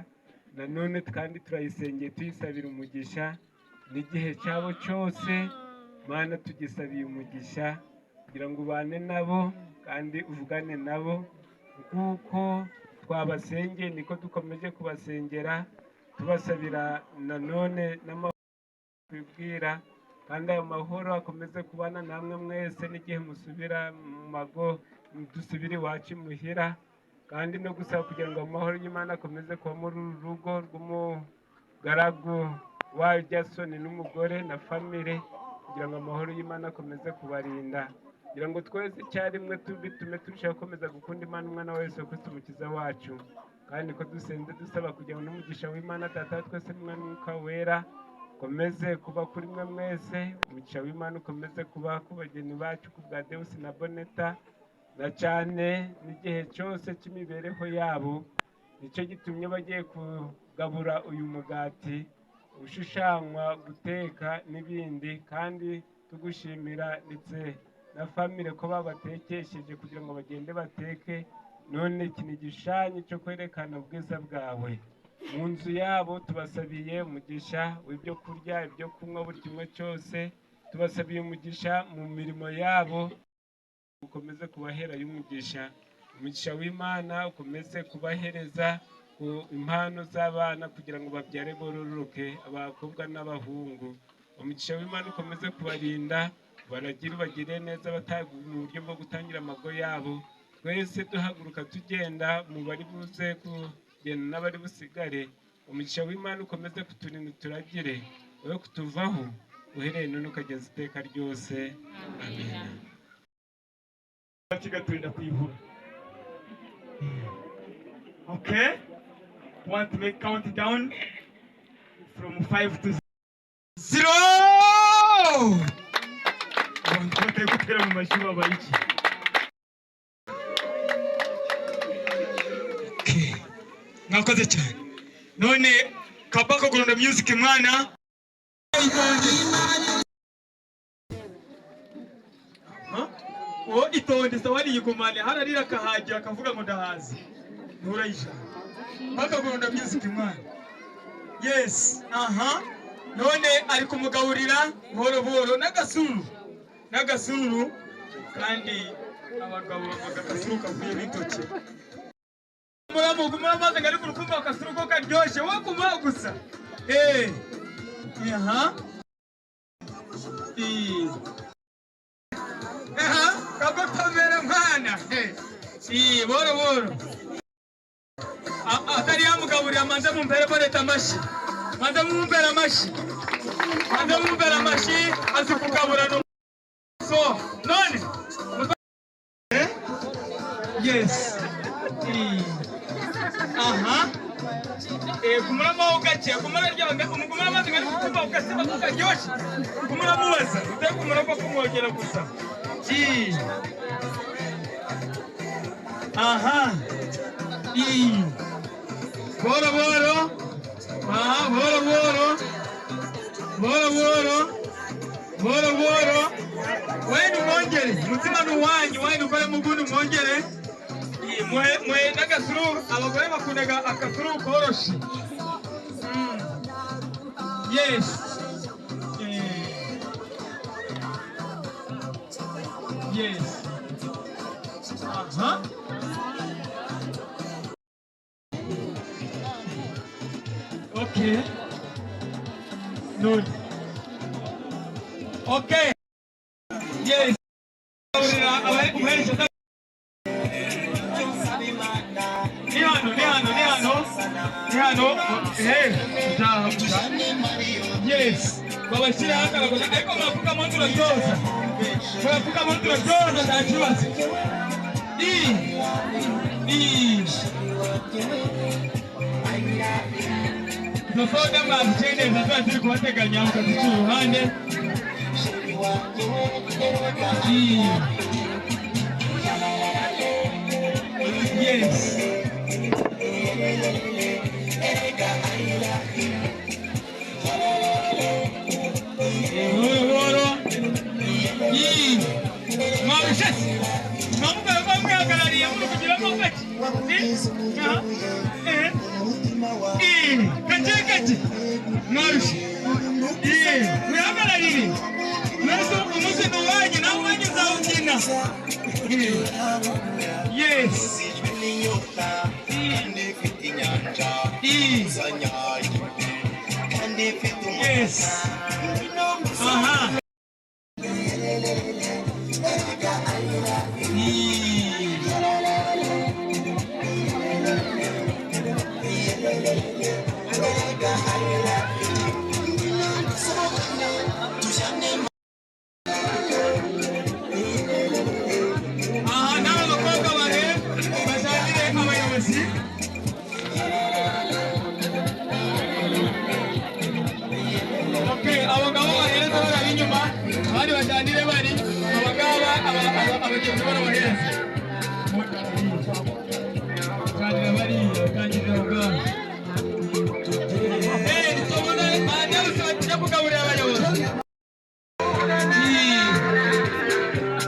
Nanone kandi turayisengeye tuyisabira umugisha n'igihe cyabo cyose. Mana, tugisabiye umugisha kugira ngo ubane nabo kandi uvugane nabo nk'uko twabasengeye, niko dukomeje kubasengera tubasabira nanone n'amahoro twibwira, kandi ayo mahoro akomeze kubana namwe mwese n'igihe musubira mu mago, dusubire iwacu imuhira, kandi no gusaba kugira ngo amahoro y'Imana akomeze kuba muri uru rugo rw'umugaragu wa Jason n'umugore na famire, kugira ngo amahoro y'Imana akomeze kubarinda, kugira ngo twese icyarimwe bitume turushaho gukomeza gukunda Imana, Umwana wa Yesu Kristo Umukiza wacu. Kandi ko dusenze dusaba kugira ngo n'umugisha w'Imana Data wa twese n'Umwana n'Umwuka Wera ukomeze kuba kuri mwe mwese. Umugisha w'Imana ukomeze kuba ku bageni bacu ku bwa Deus na Boneta, na cyane n'igihe cyose cy'imibereho yabo. Nicyo gitumye bagiye kugabura uyu mugati ushushanywa guteka n'ibindi, kandi tugushimira ndetse na famire ko babatekesheje kugira ngo bagende bateke. None iki ni igishushanyo cyo kwerekana ubwiza bwawe mu nzu yabo. Tubasabiye umugisha w'ibyo kurya, ibyo kunywa, buri kimwe cyose. Tubasabiye umugisha mu mirimo yabo, ukomeze kubahera y'umugisha. Umugisha w'Imana ukomeze kubahereza ku impano z'abana kugira ngo babyare bororoke, abakobwa n'abahungu. Umugisha w'Imana ukomeze kubarinda, baragire bagire neza mu buryo bwo gutangira amago yabo. Twese duhaguruka tugenda mu bari buze kugenda n'abari busigare, umugisha w'Imana ukomeze kuturinda turagire wowe kutuvaho uhereye none ukageza iteka ryose. Amen. Kigaturinda kuyihura. Okay, want to make countdown from 5 to 0. Abantu batari gutera mu mashyi babaye iki? Okay, mwakoze cyane. None Kabako Gorondo Music mwana uwo itonde sawari yigumane hararira akahagira akavuga ngo ndahazi nturayishaka. Kabako Gorondo Music mwana, yes, aha. None ari kumugaburira buhoro buhoro n'agasuru n'agasuru, kandi abagabo bavuga agasuru kavuye bitoki. Muramuzi ngo ariko urukumva akasuru ko karyoshye wowe kumuha gusa. Aha. Aha, kagotomera mwana. Buhoro buhoro. Atari yamugaburira manze mumpere Boneta amashyi. Manze mumpere amashyi. Manze mumpere amashyi azi kugabura no. So, none. Yes. Aha. Kumuramaho gake, kumurarya, kumuramazi ngari kukumva ugasema ko karyoshye. Kumuramubaza, utari kumurapa kumwogera gusa. Aha. Buhoro buhoro. Aha, buhoro buhoro. Buhoro buhoro. Buhoro buhoro. Wenda umwongere, umutsima ni uwanyu, wenda ukore mugundi umwongere. Mwe n'agasuru, abagore bakundaga akasuru koroshe. Yes. Yes. Aha. Okay. None. Okay. Yes. Ni hano, ni hano, ni hano. Ni hano. Hey, yes. Babashyiraho akarago ariko murapfukama turatoza. Murapfukama turatoza nta kibazo. I. Izo soda mwazikeneza tuba turi kubateganya mukazica uruhande. Yes. Buhoro. Mwarushese. Mwamugaye kuba mwihagarariye muri kugiramo gake. Gake gake. Mwarushe. Mwihagararire. Mwese umunsi ni uwanyu nawe uwanyu nzawubyina. Yes. Yes. Aha. Aha n'aba bakobwa bare bajyanire abayobozi. Okay, abo ngabo bahereza bari inyuma, abandi bajyanire bari abangaba abagenzi barabahereza. Bajyanire bariya, bajyanire abo ngabo. Tubona ba bajya kugaburira abayobozi.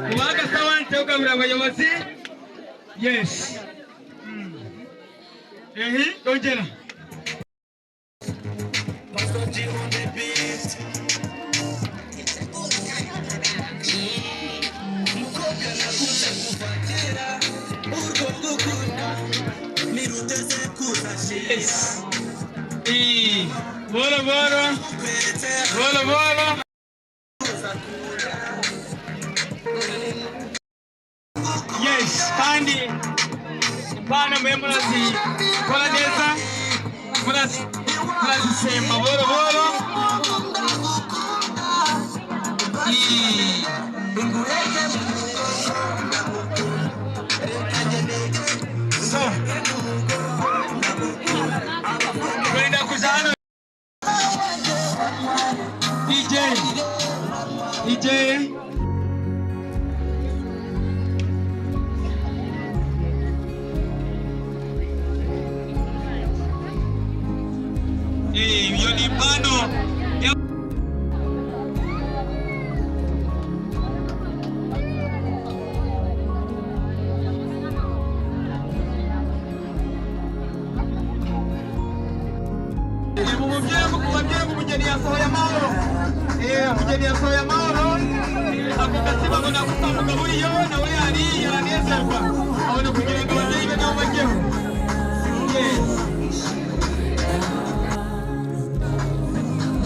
Kubaga sawa kugaburira abayobozi. Yes. Ehi, ongera. Yes. Bora, bora. Bora, bora. Yes, kandi impano mwe murazikora neza, murazisemba buhoro buhoro. So, twenda kuja hano. DJ, DJ. Iyo ni impano ya umugeni yasohoye amahoro. Umugeni yasohoye amahoro. Ako gatsima ngo nagutambuka buriyo nawe yariye aranezerwa abona kugira ngo ababyeyi be nabo bajyeho. Yes.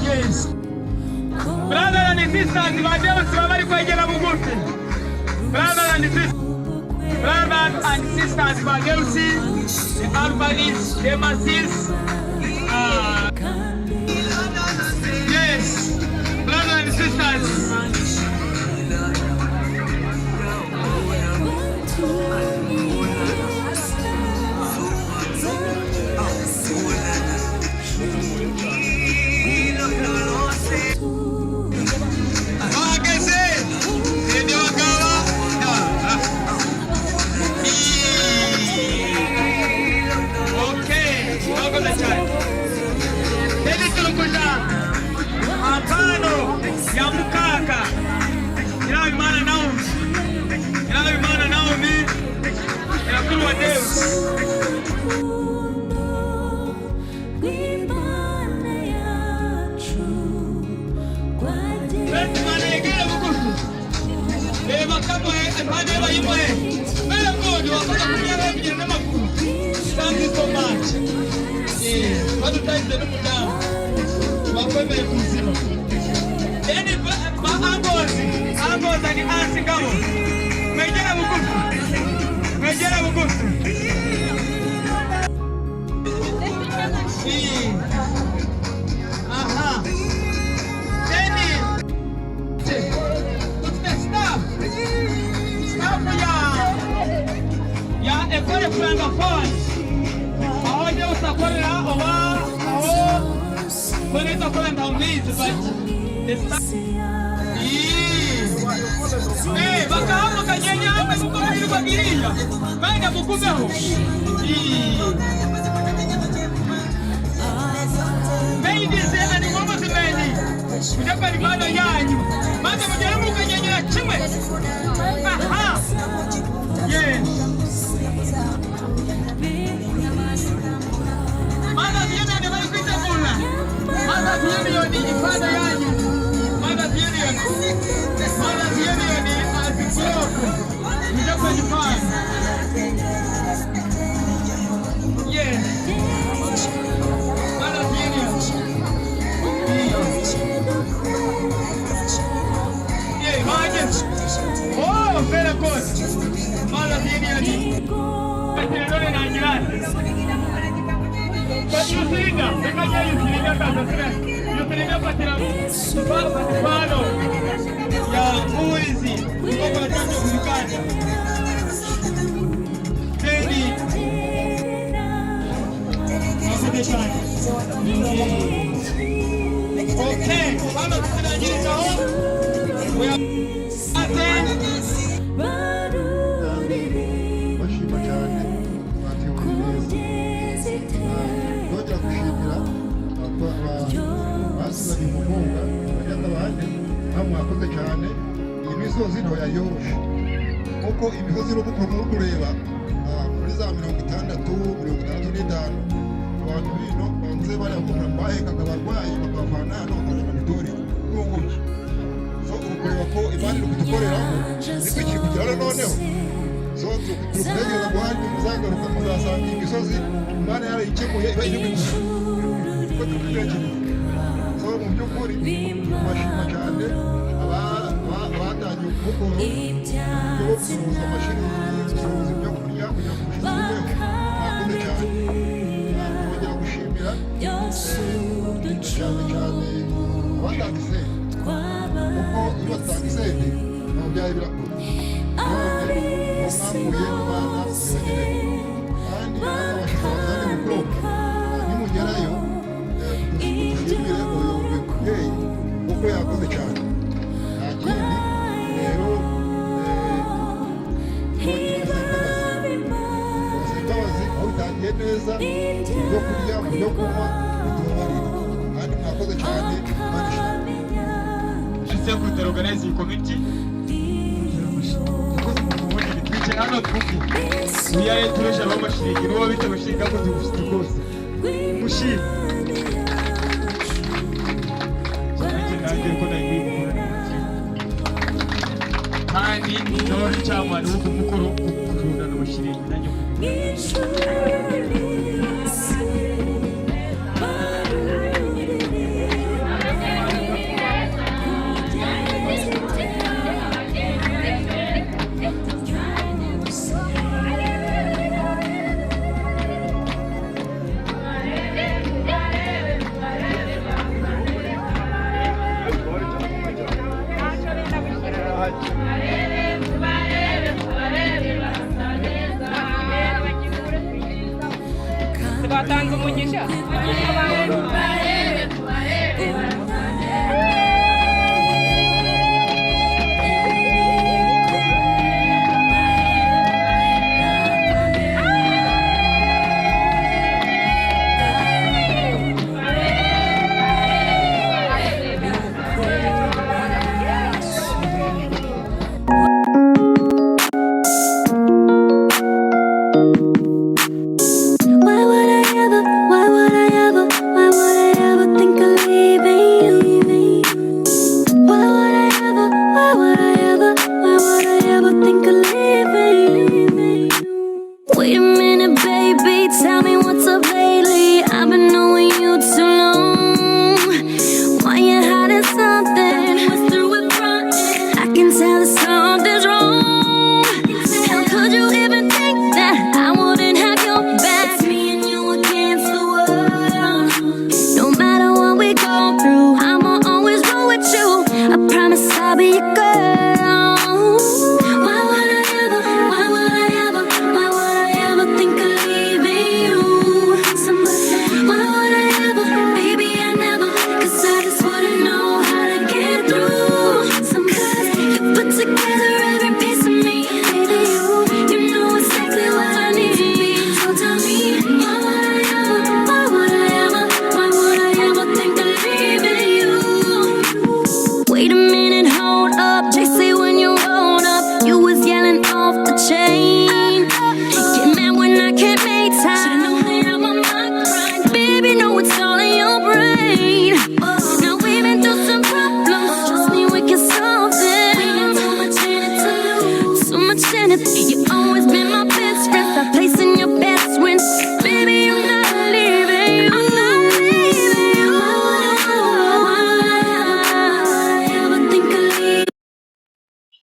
Yes. Brothers and sisters, ba Deus baba bari kwegera bugufi. Brothers and sisters, brothers and sisters ba Deus, the Albanis, the Masis. Yes, brothers and sisters. Bahagaze, ni abagabo. Okay, murakoze cyane. Rero turi kuja ampano ya mukaka Nyirabimana Naomi, Nyirabimana Naomi, nyirakuru wa Deus. Imana yegere bugufi, reba kamuhe Impano ye bayimuhe. Very good, wakoze kubyara kugira n'amakuru. Thank you so much. Badutahize n'umudamu wakwemeye kuzima. Then ba angozi, angozi ni ansi ngabo. Mwegera bugufi. Mwegera bugufi. Aha. Then dufite staff. Staff ya Ecole Francophone. Aho Deus akorera oba aho Bonito akorera ndawubizi, but the staff bakahamu kagenya hamwe kuko birirwa iriya benda mugumeho. Ladies and women, mujye kwera impano yanyu maze mugere mukanyenyera kimwe. Aha, yes. Mothers Union bari kwitegura. Mothers Union, impano yanyu. Mothers Union, Mothers Union as group, mujye kwera impano. Yes, Mothers Union. Yeah, bahageze. Oh, very good. Mothers Union. None nangirate. Yusirinda, reka njye yusirinda kaza. Yusirinda patira impano ya muwizi kuko batangiye kubikanda. Then mwakoze cyane. Okay, hano turangirizaho. We are Bashima cyane, mwatuyoboye neza. Nongera gushimira basizanye umugunga abanyakabande, nka mwakoze cyane. Iyi misozi ntaho yari yoroshe, kuko imisozi iri muri kureba muri za 60, 65, abantu bino banze bariya gukora bahekaga abarwayi bakabavana hano bakabajyana mu itorero n'ubuki. So uri kureba ko Imana iri kudukoreramo, niko ikiri kugeraho noneho. So turi kutegereza ngo hanyuma muzagaruka muzasanga iyi misozi Imana yarayikemuye, iba iri gukura uko turi kubitekereza. So mu by'ukuri bashima cyane abatangiye umukoro wo gusuhuza amashiringi, gusuhuza ibyo kurya kugira ngo umushyitsi ubeho. Mwakoze cyane. Kongera gushimira cyane cyane abatanga isente, kuko iyo batanga isente ntabwo byari birakora. None uwo mwakuye Imana ibagenewe, kandi abashyitsi bazane mukobwa nimugerayo dushimire uyu mubyeyi kuko yakoze cyane. Nta kindi rero, tubasaba imbabazi aho bitangiye neza mu byo kurya, mu byo kunywa, mutubabarire, kandi mwakoze cyane. Imana ishimwe. Secretary organizing committee yakoze umuntu munini. Twicaye hano twumve uyaye turesha abamashiringi n'uwo bita amashiringi akoze ubushyitsi bwose mushime nanjye nanjye ko nari nkwiye gukora kandi n'abari chairman wo kumukoro kurundana amashiringi nanjye. Batanze umugisha.